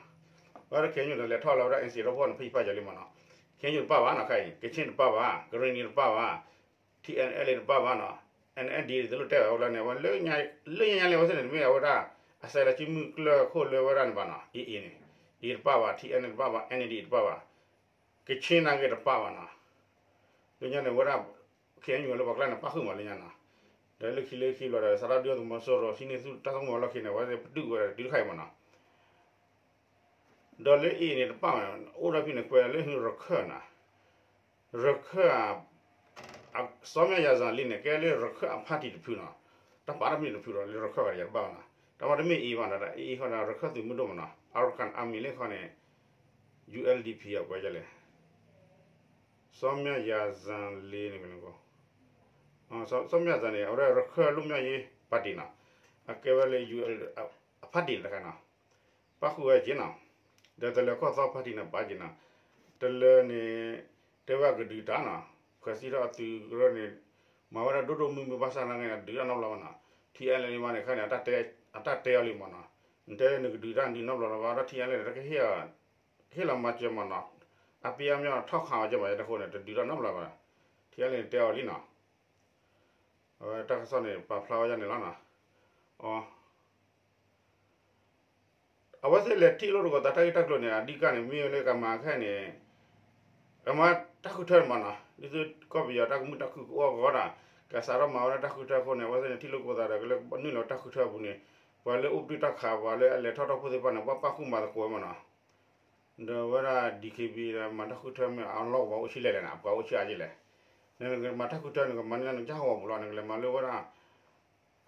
ဝဲဒၣ် K N U ဒီးလဲၤထီၣ်လီၤဝဲဒၣ် N C A ထီၣ်ဖှိၣ်န့ၣ် ဖံဖးယၢၤလံမ့ၢ်နီၤ K N U တပၣ်ဘၣ်နီၤ ခဲအံၤ ကချ့ၣ်တပၣ်ဘၣ် ကရ့ၣ်နံၤတပၣ်ဘၣ် T N L A တပၣ်ဘၣ်နီၤ N N D တလိၣ်တဲဘၣ်ဝဲလၢန့ၣ် အဝဲလၢညါလၢညါလၢအဝဲသ့ၣ်န့ၣ် တမ့ၢ်အဝဲဒၣ် အဆဲးလီၤစုမုၢ်ကျၢၢ်ခိၣ်လၢဝဲဒၣ်န့ၣ်ဘၣ်နီၤ A A န့ၣ် A တပၣ်ဘၣ် T N L A တပၣ်ဘၣ် N A D တပၣ်ဘၣ် ကချ့ၣ်နာ်က့တပၣ်ဘၣ်နီၤ လၢညါန့ၣ် ဝဲဒၣ် K N U လၢပှၤကျါန့ၣ် ပၣ်ဃုာ်မးလၢညါနီၤ ဒီးလၢခံလၢခံဘျီဒီး စးထီၣ်ဒုၣ်ဒါသုးမီၤစိရိၤ ဟံးန့ၢ်ဆူၣ်တၢ်ဆိကမိၣ်လီၢ်ခံန့ၣ် အဝဲသ့ၣ်ပတုာ်ဝဲဒၣ်တုၤတခါအံၤမးနီၤ ဒီးလၢအံၤန့ၣ်တပၣ်မး အိၣ်ဒီးဖဲန့ၣ်ကွဲးလၢရခၢၣ်နီၤ ရခၢၣ် စီၤမြရာဇာလင်းန့ၣ် ကဲလၢရခၢၣ်အ party တဖုနီၤ တၢ်ပာ်တၢ်မ့ၢ်တဖုဒီးလၢရခၢၣ်ဂၤတပၣ်နီၤ တၢ်မ့တမ့ၢ်အံၤဘၣ်နီၤ အံၤဃီဒီးရခၢၣ်သုးမုၢ်ဒိၣ်မးနီၤ Arakan Army လၢခီန့ၣ် U L D P အကွဲးလဲၣ် စီၤမြရာဇာလင်းန့ၣ် စီၤမြရာဇာန့ၣ် အဝဲဒၣ်ရခၢၣ်လွတ်မြောက်ရေးပါတီနီၤ အကဲဝဲလၢ ယူၣ် အဖါတံၣ်တခါနီၤ, ပၣ်ဃုာ်ဝဲက့ၤနီၤ, ဒီးတလၢၤကီၢ်သီဖါတံၣ်န့ၣ်ပာ်က့ၤနီၤ, တလၢၤန့ၣ် တဲဝဲကဒုးတၢ်နီၤ, ဖှဲးစံထီၣ်အသုးကရၢန့ၣ် မၤဝဲဒၣ်ဒိၣ်ဒိၣ်မုၢ်မုၢ်ဘၣ်ဆၣ်နာ်က့န့ၣ် ဒုးတၢ်နီတဘျီဘၣ်နီၤ, ထံအဲလ့ၣ်မးန့ၣ်ခါန့ၣ် အတၢ်တဲအီၤလံမးနီၤ, နတဲနကဒုးတၢ်ဒုးနီတဘျီလၢၤဘၣ်ဒီး ထံအဲလ့ၣ်န့ၣ် တကဟ့ၣ် ဟ့ၣ်လီၤမၤစၢၤမးနီၤ, အပ့ၤအမ့ၢ်ထီၣ်ခးအီၤကဲမးယတဃိန့ၣ် တဒုးတၢ်နီတဘျီဘၣ်, ထံအဲလ့ၣ်န့ၣ်တဲအီၤလံနီၤ, အဝဲတၢ်ကစီၣ်န့ၣ် ပာ်ဖျါဝဲဒၣ်န့ၣ်လီၤနီၤ, အ အဝဲသ့ၣ်လဲၤထံၣ်လိာ်သကိးသးတၢ်ဂ့ၢ်တၢ်ကျိၤန့ၣ် အဓိကန့ၣ် မ့ၢ်လၢကမၤခဲန့ၣ် ကမၤတၢ်ဃုထၢမးနီၤ, ဒ်သိးကီၢ်ပယီၤတၢ်ကမုာ်တၢ်ခုၣ်ကအိၣ်အဂီၢ်ဒီး ကစးထီၣ်မၤဝဲဒၣ်တၢ်ဃုထၢအဃိန့ၣ် အဝဲသ့ၣ်န့ၣ်ထံၣ်လိာ်သကိးသးဒီး ကလၢနုာ်လီၤတၢ်ဃုထၢအပူၤန့ၣ် ပှၤလၢအိၣ်ဘှံးတၢ်ခး ပှၤလၢအလဲၤထီၣ်ထီၣ်ဖိသ့ၣ်တဖၣ်န့ၣ် ဘၣ်ပၣ်ဃုာ်မၤသကိးဝဲမးနီၤ, ဒီးဝဲဒၣ် DKBA ဒီးမၤတၢ်ဃုထၢမ့ၢ်အလီၢ်ကဝီၤအိၣ်ဆံးလဲၣ်လဲၣ်န့ၣ် အပှၤအိၣ်ဆံးအါကလဲၣ်, နကမၤတၢ်ဃုထၢန့ၣ် ကမၤန့ၢ်လၢနကစၢ်ဟီၣ်ကဝီၤပူၤလီၤ, နကလဲၤမၤလၢဝဲဒၣ်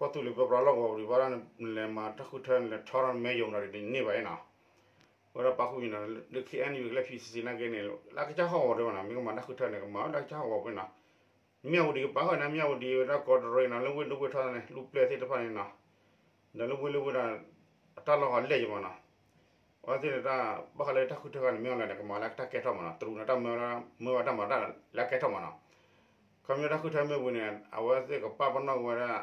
ကီၢ်သူလ့ၤပၢပြးလီၢ်ကဝီၤပူၤဒီး ဘၣ်နလဲၤမၤတၢ်ဃုထၢန့ၣ် လဲၤထီထီၣ်မဲယိၤမးဒီးန့ၢ်ဘၣ်အံၤနီၤ, ဝဲဒၣ်ပၣ်ဃုာ်န့ၣ် လၢ KNU ကလၢ ဖံစံနၢ်က့န့ၣ် လၢကစၢ်ဟီၣ်ကဝီၤဒၣ်မးနီၤ, မ့ၢ်ကမၤတၢ်ဃုထၢန့ၣ် ကမၤဝဲဒၣ်ကစၢ်ဟီၣ်ကဝီၤပူၤနီၤ, မၠၣ်ဝတံၤကပာ်ဃုာ်န့ၣ် မၠၣ်ဝတံၤဝဲဒၣ်ကီးတရံးနီၤ လၢဝ့ၢ်ဒိၣ်ဝ့ၢ်ထီန့ၣ် လူၢ်ပျဲၢ်သ့ၣ်တဖၣ်န့ၣ်နီၤ, ဒီးလၢဝ့ၢ်လၢဝ့ၢ်ဒီး အတၢ်လီၢ်ကလဲၢ်ယမးနီၤ, အဝဲသ့ၣ်န့ၣ်တၢ် ဘၣ်ဃးလၢတၢ်ဃုထၢဂၤန့ၣ် မ့ၢ်အီၤလဲၣ်န့ၣ် ကမၤလၢတၢ်ကဲထီၣ်မးနီၤ, တရူးန့ၣ်တၢ်မၢဝဲဒၣ်မၤတၢ်မၤတၢ်လၢအကဲထီၣ်မးနီၤ, ခီပညီတၢ်ဃုထၢမ့ၢ်ဝံၤန့ၣ် အဝဲသ့ၣ်ကပာ်ပနီၣ်က့ၤဝဲဒၣ်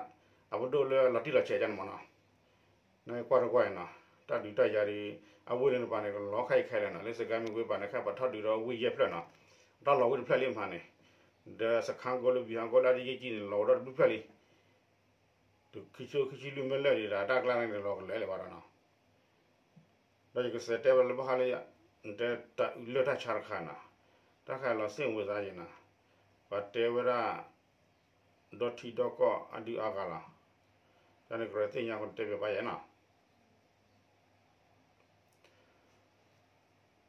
အပဒိၣ်လၢလီၤတံၢ်လီၤဆဲးကန့ၣ်မးနီၤ, နကွၢ်တကွၢ်အံၤနီၤ, တၢ်ဒုးတၢ်ယၤဒီး အဝ့ၢ်လၢနပၤန့ၣ် ကလီၤခါအံၤခဲလၢာ်နီၤ, လၢစကဲမ့ၢ်ဝ့ၢ်ပၤန့ၣ် ခဲပထီၣ်ဒုးဒီးဝ့ၢ်ယဲၢ်ဖျၢၣ်နီၤ, တၢ်လီၤဝ့ၢ်တဖျၢၣ်လံမးန့ၣ်, ဒီးစခါကီၢ်လၢဘံၣ်ဟးကီၢ်လၢအဒ့ယဲၢ်ကံန့ၣ် လီၤဝဲဒီးတဘျုးဖျၢၣ်လံ ခံဆံခံဆံလွံၢ်မ့ၢ်လၢာ်ဒံးဒီး တၢ်ကျါန့ၣ်လီၤကလဲာ်လၢၤဘၣ်ဒီးနီၤ, ဒီးယကစးတဲဝဲဒၣ်လၢဘၣ်ဃးလၢ တၢ်အုးလၢၢ်တၢ်ဆါတခါနီၤ, တၢ်ခါလီၤစ့ၣ်ဝဲသးယံၤနီၤ, ပှၤတဲဝဲဒၣ် ဒီထံဒီကီၢ်အဒုးအါဂၤလီၤ, တၢ်န့ၣ်ကရၢသ့ၣ်ညါဃိတဲဘၣ်ယဲနီၤ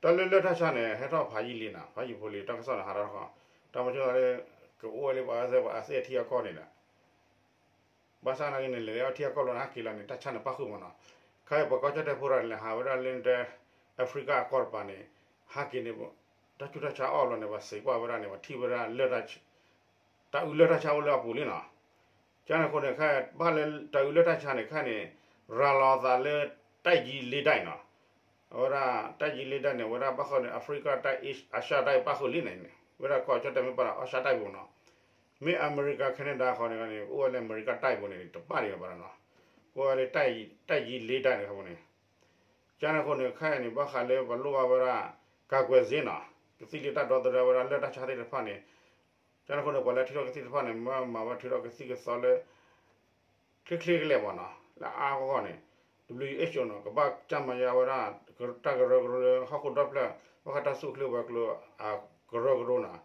တၢ်လၢလၢၢ်တၢ်ဆါန့ၣ် ဟဲထီၣ်ဖးယံာ်လံနီၤ, ဖးယံာ်ဖိလံ တၢ်ကစီၣ်န့ၣ် ဟးထီၣ်တခီ, တၢ်မၤဆိလၢ ကအိၣ်ဝဲလၢပှၤအါစဲပှၤအါစဲထံအကီၢ်န့ၣ်ဒီး ဘၣ်ဆၣ်နာ်က့န့ၣ် လဲၤလၢထံအကီၢ်လီၤန့ၣ် ဟဲက့ၤလီၤန့ၣ် တၢ်ဆါန့ၣ်ပၣ်ဃုာ်မးနီၤ, ခါအံၤပှၤကီၢ်ကၠီၣ်တဲၣ်ဖိတဂၤန့ၣ် လဲၤဟးဝဲဒၣ်လၢတဲ Africa အကီၢ်တပၤန့ၣ် ဟဲက့ၤန့ၣ် တၢ်ဆူးတၢ်ဆါအီၣ်လီၤန့ၣ် ပှၤစံးကွၢ်ဝဲဒၣ်န့ၣ် ပှၤထံၣ်ဝဲဒၣ်လၢ တၢ်အုးလၢၢ်တၢ်ဆါအိၣ်လၢအပူၤလံနီၤ, ကန့ၣ်အဃိန့ၣ် ခဲဘၣ်လၢ တၢ်အုးလၢၢ်တၢ်ဆါန့ၣ် ခဲန့ၣ် ရၤလီၤအသးလၢ တၢ်ယံၤလ့ဒၣ်နီၤ, အဝဲဒၣ် တၢ်ယံၤလ့ဒၣ်န့ၣ် အဝဲဒၣ်ဘၣ်ဃးန့ၣ် Africa တၢ် Asia တၢ်ပၣ်ဃုာ်လံန့ၣ် ဝဲဒၣ်ကီၢ်ကၠီၣ်တဲၣ်မ့ၢ်ပၣ်ဒီး Asia တၢ်ပူၤနီၤ, မ့ၢ်အမဲရကၤ Canada ဃီန့ၣ်န့ၣ် အိၣ်ဝဲလၢအမဲရကၤတၢ်ပူၤန့ၣ် တပၣ်ဒံးဘၣ်ဒီးနီၤ, အိၣ်ဝဲလၢ တၢ်ယံၤလ့ဒၣ်န့ၣ်ခီန့ၣ်, ကန့ၣ်အဃိန့ၣ် ခဲအံၤန့ၣ် ဘၣ်ဃးလၢပှၤလိၣ်ဘၣ်ဝဲဒၣ် ကၤကွဲးစ့နီၤ, ကသံၣ်လၢတၢ်ဒီသဒၢဝဲဒၣ်လၢၢ်တၢ်ဆါသ့ၣ်တဖၣ်န့ၣ်, ကန့ၣ်အဃိန့ၣ် ပှၤလၢထုးထီၣ်ကသံၣ်တဖၣ်န့ၣ် မ့ၢ်မၤဝဲထုးထီၣ်ကသံၣ်ကသီလၢ ချ့ချ့ကလဲာ်မးနီၤ, လၢအါဂီၢ်ဂီၢ်န့ၣ် WHO နီၤ ကဘၣ်ကၢ်မၤယါဝဲဒၣ် တၢ်ကရၢကရိလၢဟီၣ်ခိၣ်ဒီဖျၢၣ် ဘၣ်ဃးတၢ်သူၣ်အိၣ်ချ့ဝဲၤကျိၤအကရၢကရိနီၤ,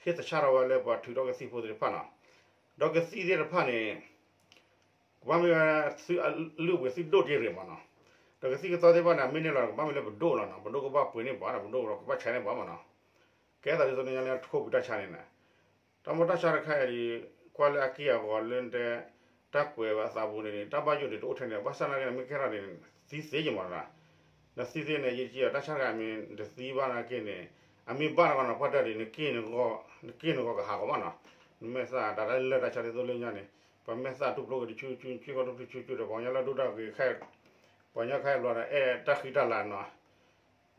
ဟ့ၣ်သဆၣ်ထီၣ်ဝဲလၢပှၤထုးထီၣ်ကသံၣ်ဖိသ့ၣ်တဖၣ်နီၤ, ဒီးကသံၣ်သ့ၣ်တဖၣ်န့ၣ် ကဘၣ်မ့ၢ်ဝဲသုးအလုၢ်အပှ့ၤသုးဒိၣ်တ့ၢ်ရ့ၣ်မးနီၤ, ဒီးကသံၣ်ကသီသ့ၣ်တဖၣ်န့ၣ် အမ့ၢ်န့ၢ်လီၤ ကဘၣ်မ့ၢ်လၢပဒိၣ်လီၤနီၤ, ပဒိၣ်ကဘၣ်ပှ့ၤန့ၢ်ပှၤဒီး ပဒိၣ်ကဘၣ်ဆဲးန့ၢ်ပှၤမးနီၤ, ကဲသးဒ်သိးန့ၣ်ညါလၢထိၣ်ပူၤတၢ်ဆါန့ၣ်နီၤ, တၢ်မ့ၢ်တၢ်ဆါတခါအံၤ ကွၢ်လၢအက့ၢ်အဂီၤလၢတဲ တၢ်ကွဲးဝဲအသးပူၤန့ၣ် တၢ်ဘၣ်ယိၣ်န့ၣ်တအိၣ်ထဲန့ၣ် ဘၣ်ဆၣ်နာ်က့န့ၣ် မ့ၢ်ကဲထီၣ်န့ၣ် သံသ့ယမးနီၤ, ဒီးသံသ့န့ၣ် ယက့ၤအီၤတၢ်ဆါတခါအံၤမ့ၢ်တသံဘၣ်နာ်က့န့ၣ် အမ့ၢ်ဘၣ်နဂီၢ်နီၤ ပှၢ်တၢၢ်ဒံး နက့ၢ်နဂီၢ်ကဟးဂီၤမးနီၤ, နမဲာ်သၣ်တၢ်လၢတၢ်ဆါဒ်သိးလၢညါန့ၣ် ပှၤမဲာ်သၣ်တူၢ်ဖျိက့ၤတဆူဆူ ဆူကီၢ်တူၢ်ဖျိဆူဆူဒီး ပှၤကညီလၢဒိၣ်တၢ်ဂ့ၤခဲ ပှၤကညီခဲအံၤဘျီဒီး အဲၣ်တၢ်ဃံတၢ်လၤနီၤ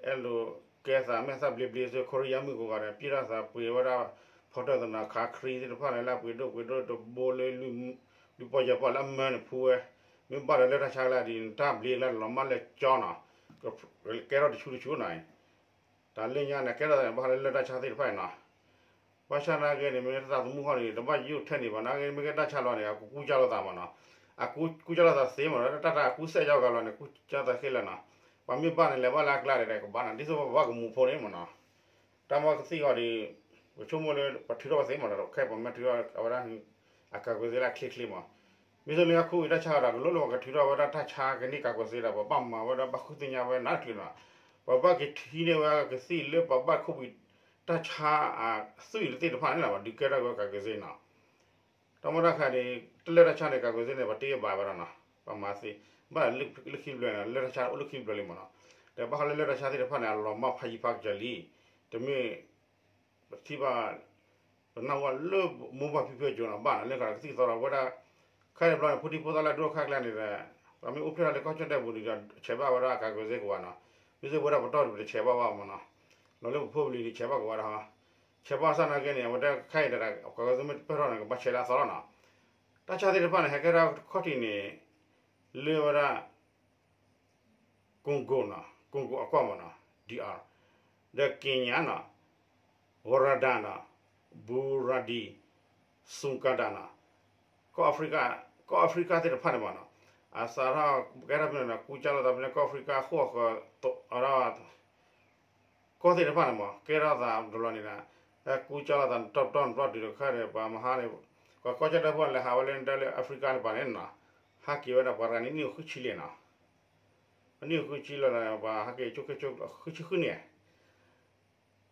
အဲၣ်လိာ်ကဲသးမဲာ်သၣ်ဘျ့ဘျ့စ့ၢ် ခိရံယါမုၣ်ကဂၤဒီး ပျဲၢ်ထီၣ်သးပှ့ၤဝဲဒၣ် ဖီတၢၣ်သနၤခးခရံသ့ၣ်တဖၣ်န့ၣ် လၢအပှ့ၤဒိၣ်ပှ့ၤဒိၣ်တဘိလၢ လွံၢ်ပီၢ်ယဲၢ်ပီၢ်လၢအမၢန့ၣ်ဖူဝဲ, မ့ၢ်ဘၣ်ဒီးလၢတၢ်ဆါကျါဒ်န့ၣ် တၢ်ဘျ့ကျါလီၤမၢ်လၢကၠီနီၤ, ကဲထီၣ်တဆူတဆူနီၤ, တၢ်လၢညါန့ၣ် ကဲထီၣ်သးန့ၣ် ဘၣ်ဃးလၢလၢတၢ်ဆါသ့ၣ်တဖၣ်အံၤနီၤ ဘၣ်ဆၣ်နာ်က့န့ၣ် မ့ၢ်သးသမူဟီၣ်န့ၣ် တဘၣ်ယိၣ်ထဲန့ၣ်ဘၣ် နာ်က့မ့ၢ်ကဲတၢ်ဆါလီၤန့ၣ် အကကူစၢ်လိာ်သးမးနီၤ, အကူကူစၢ်လိာ်သးသ့မးနီၤ တၢ်တၢ်အကူစဲးယီၤဂၤလီၤန့ၣ် ကူစၢ်သးခဲလၢာ်နီၤ, ပှၤမ့ၢ်ဘၣ်န့ၣ် လဲၤဘၣ်လၢအကျါန့ၣ် ကဘၣ်နီၤ ဒ်သိးပဘၣ်ကမူးဖိန့ၣ်မးနီၤ, တၢ်မ့ၢ်ကသံၣ်ဂီၤဒီး ပဆိကမိၣ်လၢပထုးထီၣ်ပသ့မးနီၤ ခဲအံၤပှၤမ့ၢ်ထုးထီၣ်အဝဲဒၣ် အကၤကွဲးစ့လၢအချ့ချ့မး, မ့ၢ်သိးလၢအခိၣ်အံၤတၢ်ဆါဂၤဒီး ကလိၣ်လၢပှၤကထုးထီၣ်ဝဲဒၣ်တၢ်ဆါကန့ၢ်ကၤကွဲးစ့ဒီး ပှၤဘၣ်မၤဝဲဒၣ်ဘၣ်ဃုသ့ၣ်ညါဝဲနးတချုးနီၤ, ပှၤဘၣ်က့ၤထံၣ်န့ၢ်ဝဲကသံၣ်လၢပှၤဘၣ်ခိၣ်ပှံၤတၢ်ဆါအသွံၣ်သ့ၣ်တဖၣ်န့ၣ်လီၤ ပှၤဒုးကဲထီၣ်ဝဲကၤကွဲးစ့နီၤ တၢ်မ့ၢ်တၢ်ခါန့ၣ် တၢ်လၢတၢ်ဆါန့ၣ် ကၤကွဲးစ့န့ၣ် ပှၤတ့ဘၣ်ဝဲဒၣ်နီၤ ပှၤမၤသ့ ဘၣ်လၢခံတဘျီန့ၣ် လၢတၢ်ဆါအိၣ်လၢခံတဘျီလံမးနီၤ, ဒီးဘၣ်ဃးလၢလၢတၢ်ဆါသ့ၣ်တဖၣ်န့ၣ် အလီၤမၢ်ဖးယံၤဖးကစၢ်လံ, တမ့ၢ် ပထံၣ်ဘၣ် ပနၢ်ဟူလၢမိၢ်ပၢ်ဖံဖုအစိၤနီၤ ဘၣ်နီၤ လၢကသံၣ်ကသီဒီး ပဝဲဒၣ် ခါအံၤတဘျီန့ၣ် ဖိဒံဖိသၣ်လၢဒိၣ်ခါကျါန့ၣ်ဒီး ပှၤမ့ၢ်အိၣ်ဖျဲၣ်ထီၣ်လၢကီၢ်ကၠီၣ်တဲၣ်ပူၤန့ၣ်ဒီး ဆဲးဘၣ်ဝဲဒၣ်အကၤကၢၤစ့ၢ်ကီးဘၣ်နီၤ. မ့ၢ်သ့ၣ်ပဝဲဒၣ်ပတီၢ်ဒံးပတဆဲးဘၣ်ဘၣ်မးနီၤ. လီၤလၢပဖိပလံၤဒံးဆဲးဘၣ်ကဝဲဒၣ်ဟီ, ဆဲးဘၣ်အဆၣ်နာ်က့န့ၣ် အဝဲဒၣ်ခဲအံၤဒီး ကၤကၢၤစ့မ့ၢ်တပၢၢ်ထီၣ်န့ၣ် ကဘၣ်ဆဲးလၢအသီလီၤနီၤ. တၢ်ဆါသ့ၣ်တဖၣ်န့ၣ် ဟဲကဲထီၣ်ခီၣ်ထံးန့ၣ် လၢဝဲဒၣ် Congo နီၤ, Congo အကီၢ်မးနီၤ, D R, ဒီး Kenya နီၤ, Rwanda နီၤ, Burundi, Uganda နီၤ, ကီၢ်အဖရံကၣ်, ကီၢ်အဖရံကၣ်သ့ၣ်တဖၣ်န့ၣ်မးနီၤ, အစးထီၣ်ကဲထီၣ်ဖဲန့ၣ်ဒီး ကူစါလိာ်သးဖဲန့ၣ် ကီၢ်အဖရံကၣ်အဃိအဃၢၤ အဒီး ကီၢ်သ့ၣ်တဖၣ်န့ၣ်မး ကဲထီၣ်သးတဘျီန့ၣ်ဒီး ဟဲကူစါလိာ်သးတတီၢ်တတီၢ်တတီၢ်တုၤတခါဒီး ပှၤမဟါန့ၣ် ပှၤကီၢ်ကၠီၣ်တဲၣ်ဖိလဲၤဟးဝဲလၢ ဒၢလၢအဖရံကၣ်လၢပှၤန့ၣ်နီၤ, ဟးက့ၤဝဲဒၣ်ပှၤတဂၤန့ၣ် နံၣ်ဃုဆံလံနီၤ. နံၣ်ဃုဆံလၢာ်လီၤန့ၣ် ပှၤဟးက့ၤဆိးက့ဆိးဃုဆံဃုန့ၣ်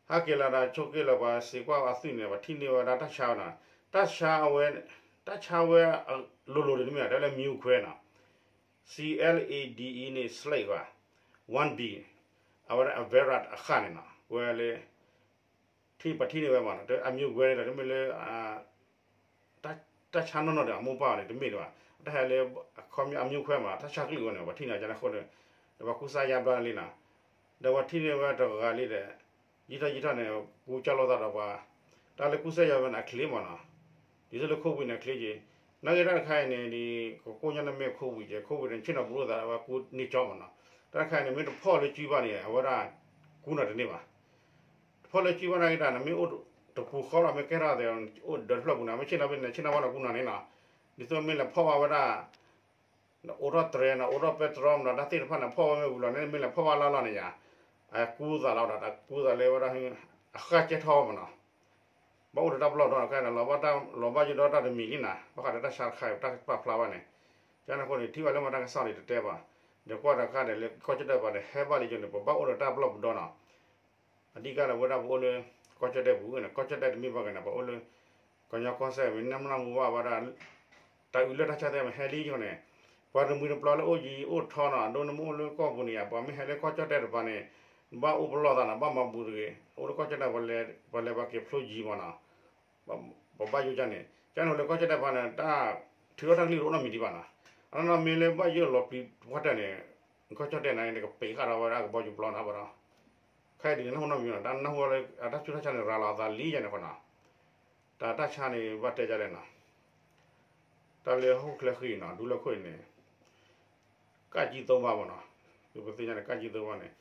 ဟဲက့ၤလီၤဒီးဆိးက့လီၤ ပှၤစံးကွၢ်အသွံၣ်န့ၣ် ပှၤထံၣ်န့ၢ်ဝဲဒၣ်တၢ်ဆါဝဲနီၤ, တၢ်ဆါဝဲ, တၢ်ဆါဝဲလိၤလိၤဒ်တမ့ၢ် တဲလၢ မဵဝ်ခွဲနီၤ, C L A D E န့ၣ် slate ဘၣ်, one B, အဝဲဒၣ်အ virus အဃၣ်န့ၣ်နီၤ, ဝဲလၢ ထံၣ်ပှၤထံၣ်န့ၢ်ဝဲမးနီၤ, အ မဵဝ်ခွဲ န့ၣ်ဒီး တမ့ၢ်လၢ တၢ်ဆါနီၢ်နီၢ်ဒီးအမိၢ်ပၢ်န့ၣ် တမ့ၢ်ဒံးဘၣ်, တၢ်ဟဲလၢ အခီပညီ အ မၠိၣ်ခွဲ မး တၢ်ဆါကလုာ်ဝဲန့ၣ် ပှၤထံၣ်န့ၢ်ကန့ၣ်အဃိန့ၣ်, ဒီးပှၤကူစါယါဘျါလံနီၤ, ဒီးပှၤထံၣ်န့ၢ်ဝဲတဂၤလံဒီး ယံာ်ထီၣ်ယံာ်ထီၣ်န့ၣ် ကူစါလိာ်သးဒီးပှၤ, တၢ်လၢကူစါယါဝဲန့ၣ် အချ့မးနီၤ, ဒ်သိးလၢ COVID န့ၣ် အချ့က့ၤ, နာ်က့တၢ်တခါအံၤန့ၣ် ဒ်ကကိၣ်ညါန့ၣ်မ့ၢ် COVID က့ၤ COVID န့ၣ် ဆ့ၣ်နီၤဘူးလိာ်သးဝဲကူန့ၢ်ကၠီမးနီၤ, တၢ်တခါအံၤန့ၣ် မ့ၢ်တဖီၣ်လၢစုဘၣ်န့ၣ် အဝဲဒၣ် ကူနီၤတန့ၢ်ဘၣ် တဖီၣ်လၢစုဘၣ်နာ်က့တၢ် နမ့ၢ်အိၣ်တပူၤဃီလီၤ မ့ၢ်ကဲထီၣ်သး အိၣ်ဒၢတဖျၢၣ်ပူၤန့ၣ် မ့ၢ်ဆ့ၣ်နီၤဖဲန့ၣ် ဆ့ၣ်နီၤဘၣ်နီၤ ကူနီၤန့ၣ်နီၤ, ဒ်သိးမ့ၢ်လဲၤဖီၣ်ဘၣ်ဝဲဒၣ် အိးထီၣ်တြဲၤနီၤ အိးထီၣ်ပဲတြီမးနီၤ တၢ်သ့ၣ်တဖၣ်န့ၣ် ဖီၣ်ဝဲမ့ၢ်ဝံၤလီၤန့ၣ် မ့ၢ်လဲၤဖီၣ်ဘၣ်လၢ်လီၤန့ၣ်ယါ, အကူသးလီၤဒီး အကူသးလၢဝဲဒၣ် အဃၣ်ကဲထီၣ်မးနီၤ, ဘၣ်အိၣ်ဒီးတၢ်ပလီၢ်ဒီးခဲအံၤန့ၣ် လီၤဘၣ်ယိၣ်ဒီးတၢ်တမံၤလံနီၤ ဘၣ်ဃးဒီးတၢ်ဆါတခါအံၤ တၢ်ပာ်ဖျါဘၣ်န့ၣ်, ကန့ၣ်အဃိန့ၣ် ထံၣ်ဘၣ်လၢမ့ၢ်တၢ်ကစီၣ်န့ၣ်တတဲဘၣ်, ဒီးကွၢ်တခါဒီးလၢကီၢ်ကၠီၣ်တဲၣ်ပှၤဒီး ဟဲဘၣ်လံယိာ်န့ၣ် ပဘၣ်အိၣ်ဒီးတၢ်ပလီၢ်ပဒီနီၤ, အဓိကလၢဝဲဒၣ်ပအိၣ်လၢ ကီၢ်ကၠီၣ်တဲၣ်ပူၤန့ၣ် ကီၢ်ကၠီၣ်တဲၣ်တမ့ၢ်ဘၣ်က့ၤန့ၣ် ပအိၣ်လၢ ကညီကီၢ်စဲၣ်ဝံၤ နၢ်မုၢ်နၢ်မုၢ်ဘၣ်ဝဲဒၣ် တၢ်အုးလၢတၢ်ဆါသ့ၣ်မ့ၢ်ဟဲလံယိာ်န့ၣ်, ပှၤတမှံၤတပျီလၢအိၣ်ယံၤအိၣ်ထီနီၤ အဒိနမ့ၢ်အိၣ်လၢကီၢ်ပူၤန့ၣ်ယါ ပှၤမ့ၢ်ဟဲလၢကီၢ်ကၠီၣ်တဲၣ်တပၤန့ၣ် ဘၣ်အိၣ်ပလီၢ်သးနီၤ ဘၣ်မၤဘူးတဂ့ၤ, အိၣ်လၢကီၢ်ကၠီၣ်တဲၣ် ပှၤလဲၤပှၤက့ၤဖျိယံၤမးနီၤ, ပဘၣ်ယိၣ်ကန့ၣ် ကန့ၣ်လၢကီၢ်ကၠီၣ်တဲၣ်ပၤန့ၣ် တၢ်ထုးထီၣ်တၢ်ကလုၢ်တအိၣ်နီတမံၤဒံးဘၣ်နီၤ, အနီၢ်နီၢ်မ့ၢ်လၢဘၣ်ယိၣ်လီၤပျံၤပှၢ်တၢၢ်န့ၣ် ကီၢ်ကၠီၣ်တဲၣ်န့ၣ် ကပံးဃာ်ဒီးဝဲဒၣ်ကဘီယူၤပျီနီၤဘၣ်ဒီး ခဲအံၤဒ်န့ၣ် နၢ်ဟူနီတမံၤနီၤ တၢ်နၢ်ဟူလၢအတၢ်ဆူးတၢ်ဆါန့ၣ် ရၤလီၤအသးလံယါန့ၣ်ဃီနီၤ, တၢ်တၢ်ဆါန့ၣ် ဘၣ်တဲဒ်လဲၣ်နီၤ, တၢ်လၢဟီၣ်ခိၣ်ချၢဃံနီၤ ဒူလၢခိၣ်အံၤန့ၣ် ကၣ်ကၠံသိဘၣ်မးနီၤ, ပသ့ၣ်ညါန့ၣ် ကၣ်ကၠံသိဘၣ်န့ၣ်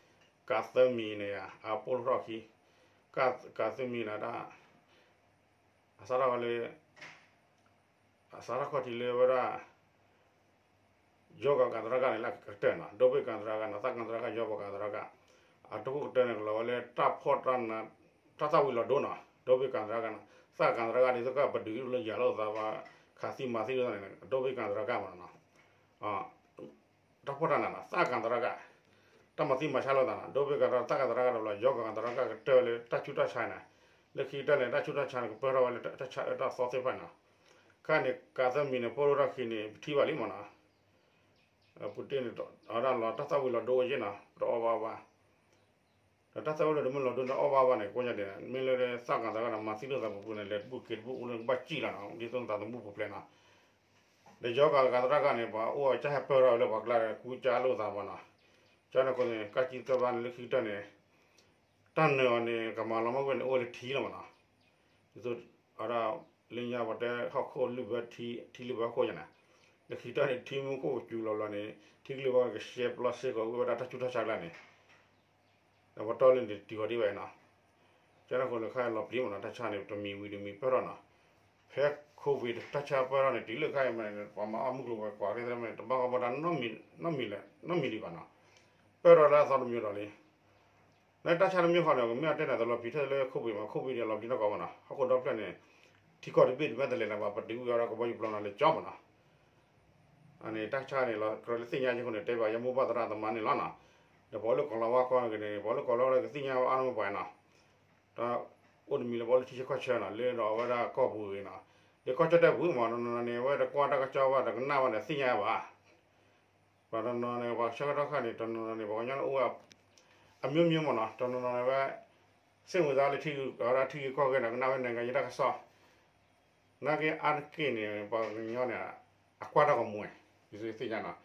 ကးသၢမံၤန့ၣ် အပိၢ်ထီၣ်ခံ, ကးသၢမံၤန့ၣ် တၢ် အစးထီၣ်ဝဲလၢ အစးထီၣ်ခီၣ်ထံးလၢဝဲဒၣ် ယီၤဂၤကၤသရၣ်ကၣ်န့ၣ် လၢအကတၢၢ်နီၤ ဒိဘ့ၣ်ကၤသရၣ်ကၣ်နီၤ သၣ်ကၤသရၣ်ကၣ် ယီၤဂၤကၤသရၣ်ကၣ်, အတၢ်ခိၣ်ကတၢၢ်န့ၣ် ကလီၤဝဲလၢတၢ်ဖီၣ် တၢ်သၣ်ဝံၤလီၤဒိနီၤ ဒိဘ့ၣ်ကၤသရၣ်ကၣ်နီၤ သၣ်ကၤသရၣ်ကၣ်ဒ်သိးကပဒုးလၢယၤလိာ်သးဘၣ် ခးသံမၤသံလိာ်သးန့ၣ် ဒိဘ့ၣ်ကၤသရၣ်ကၣ်မးနီၤ တၢ်ဖီၣ်တၢ်နးနီၤ သၣ်ကၤသရၣ်ကၣ်, တၢ်မၤသံမၤဆါလိာ်သးနီၤ ဒိဘ့ၣ်ကၤသရၣ် သၣ်ကၤသရၣ်ကၣ်တဘျီ ယီၤဂၤကၤသရၣ်ကၣ်ကတၢၢ်လၢတၢ်ဆူးတၢ်ဆါန့ၣ်, လၢခံကတၢၢ်န့ၣ် တၢ်ဆူးတၢ်ဆါန့ၣ် ကပၢၢ်ထီၣ်ဝဲလၢတၢ်ဆါအၢတၢ်သီသ့ၣ်တဖၣ်နီၤ, ခဲန့ၣ် ကးသၢမံၤန့ၣ် ပိၢ်ထီၣ်ခံန့ၣ် ပထံၣ်ဘၣ်လံမးနီၤ, ပူၤတ့ၢ်န့ၣ် အဝဲဒၣ်လီၤတၢ်သၣ်ဝံၤလီၤဒိဝဲယ့ၣ်နီၤ တအီၣ်ဘၣ်အီဘၣ် ဒီးတၢ်သၣ်ဝံၤလီၤဒိမ့ၢ်လီၤဒိန့ၣ်အီၣ်ဘၣ်အီဘၣ်န့ၣ် ကိးညါဒဲး မ့ၢ်လၢသၣ်ကၤသရၣ်ကၣ်န့ၣ် မၤသံလိာ်သးပူၤပူၤန့ၣ် လဲၤတဘူၣ်က့ၤတဘူၣ်အိၣ်လၢကဘၣ်စံၣ်လီၤနီၤ ဒ်သိးသးသမူပူၤဖျဲးနီၤ, ဒီးယီၤဂၤကၤသရၣ်ကၣ်န့ၣ် ပှၤအိၣ်အကၢ်ဟဲပၢၢ်ထီၣ်ဝဲလၢပှၤကျါဒီး ကူကၢလိာ်သးမးနီၤ, ကန့ၣ်အဃိန့ၣ် ကၣ်ကၠံသၢဘၣ်န့ၣ် လၢခံကတၢၢ်န့ၣ် တၢ်နၢၤအီၤန့ၣ် ကမၤလီၤမၢ်ကွံာ်န့ၣ် အိၣ်ဝဲလၢထံလီၤမးနီၤ, ဒ်သိး အဝဲဒၣ် လၢညါပှၤတဲဟီၣ်ခိၣ်လုၢ်ဘၢထံ ထံလုၢ်ဘၢဟီၣ်ခိၣ်ယါန့ၣ်, လၢခံကတၢၢ်န့ၣ် ထံမူခိၣ်ကစူၤလီၤလီၤန့ၣ် ထံကလုၢ်ဘၢကရှဲပျီစ့ၢ်ကီးဝဲဒၣ်တၢ်ဆူးတၢ်ဆါကျါန့ၣ် ဒီးပတီၢ်လၢန့ၣ်တုၤဃီၤဒံးဝဲနီၤ, ကန့ၣ်အဃိလၢခါအံၤလီၤပျံၤမးနီၤ တၢ်ဆါန့ၣ် တမံၤဝံၤတမံၤပၢၢ်ထီၣ်နီၤ, ဖဲ COVID တၢ်ဆါပၢၢ်ထီၣ်န့ၣ် တုၤလၢခါအံၤမးန့ၣ် ပှၤမၤအီၣ်မုၢ်ကျိၤဝဲၤကွာ်သ့ၣ်တဖၣ်န့ၣ် တဘၣ်ဂီၢ်ဘၣ်တၢ်နီတမံၤလၢၤ နီတမံၤဒံးဘၣ်နီၤ, ပၢၢ်ထီၣ်လၢအသီတမံၤဒီးလံ လၢတၢ်ဆါတမံၤဃီန့ၣ် ကမ့ၢ်အတဲန့ၣ် တလီၤပျံၤထဲလၢ COVID မး COVID န့ၣ် လီၤပျံၤနီၢ်ကီၢ်မးနီၤ ဟီၣ်ခိၣ်ဒီဖျၢၣ်န့ၣ် ထံကီၢ်တဘ့ၣ်တဘ့ၣ်တလဲၤလၢၤဘၣ် ပတုာ်ဝဲဒီးကဘီယူၤပျီနီၤလၢကၠီမးနီၤ, အန့ၣ်တၢ်ဆါန့ၣ်လီၤ ကြၢးလၢသ့ၣ်ညါက့ၤအဃိန့ၣ် တဲဘၣ်ယမိၢ်ပၢ်သရၣ်သမါန့ၣ်လီၤနီၤ, ဒီးပှၤအိၣ်လၢကီၢ်လီၤဝါကီၢ်န့ၣ် ပှၤအိၣ်လၢကီၢ်လီၤဝါကသ့ၣ်ညါအါန့ၢ်ပှၤနီၤ, တၢ်အိၣ်တမံၤလၢပှၤအိၣ်လၢထံဆၢကီၢ်ဆၢနီၤ လၢဒီးအဝဲဒၣ်ကီၢ်ပူၤဂ့ၤနီၤ, လၢကီၢ်ကၠီၣ်တဲၣ်ပူၤမး တနီၤနီၤန့ၣ် အဝဲတကွၢ်တၢ်ကစီၣ်ဘၣ်ဒီးကနၣ်ဘၣ်ဒီးသ့ၣ်ညါဘၣ် ပှၤတနီၤန့ၣ် ပှၤဆၢကတီၢ်ခါန့ၣ် တနီၤနီၤန့ၣ် ပှၤကညီန့ၣ်အိၣ်ဝဲ အမျိုးမျိုးမးနီၤ တနီၤနီၤန့ၣ်ဝဲ စိတ်ဝင်စားလၢထံဂ့ၤကီၢ်ဂ့ၤဒီးကနၣ်ဝဲ နိုင်ငံရေး တၢ်ကစီၣ် နာ်က့အါတက့ၢ်န့ၣ် ပှၤကညီန့ၣ် အကွၢ်တၢ်ဂီၤမူ, ယသ့ၣ်ညါနီၤ,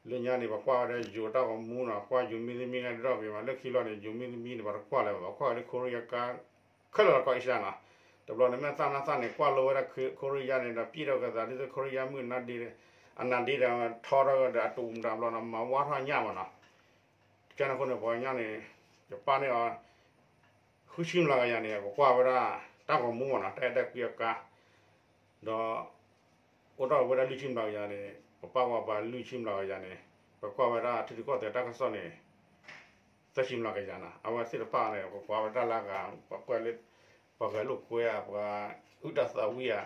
လၢညါန့ၣ် ပကွၢ်ဝဲဒၣ်ယိၤတၢ်ဂီၤမူနီၤ, ကွၢ်ယိၤမံၤသမံၤန့ၣ်ဒီးက့ၤမး, လၢခံလီၤန့ၣ် ယိၤမံၤသမံၤန့ၣ် ပတကွၢ်လၢၤဘၣ်, ပကွၢ်ဝဲလၢ Korea ကါ, ခဲလၢာ်လီၤကီၢ်အ့ရှါနီၤ, တဘျီန့ၣ် မ့ၢ်သၣ်နါသၣ်န့ၣ် ကွၢ်လိဝဲဒၣ် Korea န့ၣ်ဒီး ပျဲၣ်ထီၣ်ကသး ဒ်သိး Korea မုၢ်နါဒ့, အနါဒ့ဒီး ထီထီၣ်ဒီး အတူၢ်မတၤဘျီနီၤ မၤဝါထီၣ်ညၣ်မးနီၤ, ကန့ၣ်အဃိန့ၣ် ပှၤကညီန့ၣ် ယပၢ်န့ၢ်အီၤ ဃုဆံမျးကယၤန့ၣ် ပကွၢ်ဝဲဒၣ် တၢ်ဂီၤမူမးနီၤ, တၢ်အဲၣ်တၢ်ကွံအကါ, ဒီး အိၣ်ထီၣ်ဝဲဒၣ်လွံၢ်ဆံမျးကယၤန့ၣ် ပပၢ်ဝဲပှၤလွံၢ်ဆံမျးကယၤန့ၣ် ပကွၢ်ဝဲဒၣ်ထံရူၢ်ကီၢ်သဲးတၢ်ကစီၣ်န့ၣ် သၢဆံမျးကယၤနီၤ, အဝဲသ့ၣ်တဖၣ်န့ၣ် ပကွၢ်ဝဲဒၣ်လၢအဂၤ ပကွၢ်လၢ ပှၤဂဲၤလိာ်ကွဲဧါ, ပှၤအုၣ်တၢ်သးဝံၣ်ဧါ,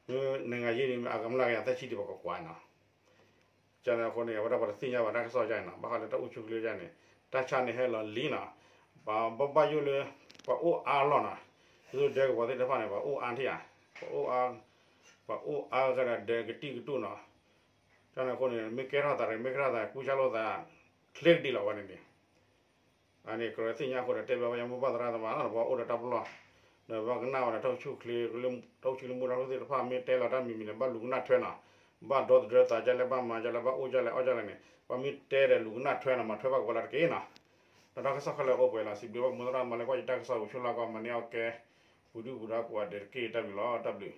မ့ၢ်နဂၤယ့ၢ်န့ၣ် အကမျးကယၤသၢဆံဒံး ပကကွၢ်နီၤ ကန့ၣ်အဃိန့ၣ် အဝဲဒၣ်ပှၤတသ့ၣ်ညါဘၣ်တၢ်ကစီၣ်ယါန့ၣ်နီၤ, ဘၣ်ဃးလၢတၢ်အိၣ်ဆူၣ်ချ့ယါန့ၣ် တၢ်ဆါန့ၣ်ဟဲလီၤလံနီၤ, ပှၤဘၣ်ဘၣ်ယိၣ်လၢ ပှၤအိၣ်အါလီၢ်နီၤ, ဒ်သိးဒၢကဝီၤသ့ၣ်တဖၣ်န့ၣ် ပှၤအိၣ်အါထံၣ်ဧါ, ပှၤအိၣ်အါ, ပှၤအိၣ်အါကဒီးဒၢကတံၢ်ကတူၢ်နီၤ, ကန့ၣ်အဃိန့ၣ် မ့ၢ်ကဲထီၣ်သး မ့ၢ်ကဲထီၣ်သး ကူစါလိာ်သး ချ့ကဒံးလီၤဝဲန့ၣ်န့ၣ် အန့ၣ် ကရၢသ့ၣ်ညါအဃိဒီး တဲဘၣ်ပှၤကညီမိၢ်ပၢ်သရၣ်သမါနီၤ, ပှၤအိၣ်ဒီးတၢ်ပလီၢ်, ဒီးဘၣ်ကနၣ်ဝဲဒီး တၢ်အိၣ်ဆူၣ်ချ့, တၢ်အိၣ်ဆူၣ်ချ့မူဒါသ့ၣ်တဖၣ် မ့ၢ်တဲလီၤတၢ်မံၤမံၤန့ၣ် ဘၣ်လူၤကနၣ်ထွဲနီၤ, ဘၣ်ဒီသဒၢသးဒ်လဲၣ်, ဘၣ်မၤဒ်လဲၣ်, ဘၣ်အိၣ်ဒ်လဲၣ်, အီၣ်ဒ်လဲၣ်န့ၣ် ပှၤမ့ၢ်တဲဒီးလူၤကနၣ်ထွဲနီၤ, မၤထွဲဘၣ်ကဝီၤလၢတက့ၢ်နီၤ, ဒီးတၢ်ကစီၣ်ခဲလၢာ်အိၣ်ပှဲၤလီၤ, စံးဘျုးဘၣ်မိၢ်သရၣ်သမါလၢကွၢ်ယတၢ်ကစီၣ် ဂုာ်ဆိလၢ်ကီး မၤန့ၢ်အီၣ်ကဲ ပူၤဒုၣ်ပူၤဒါကိးဂၤဒဲးတက့ၢ်, တၢ်ဘျုးလီၤ, တၢ်ဘျုး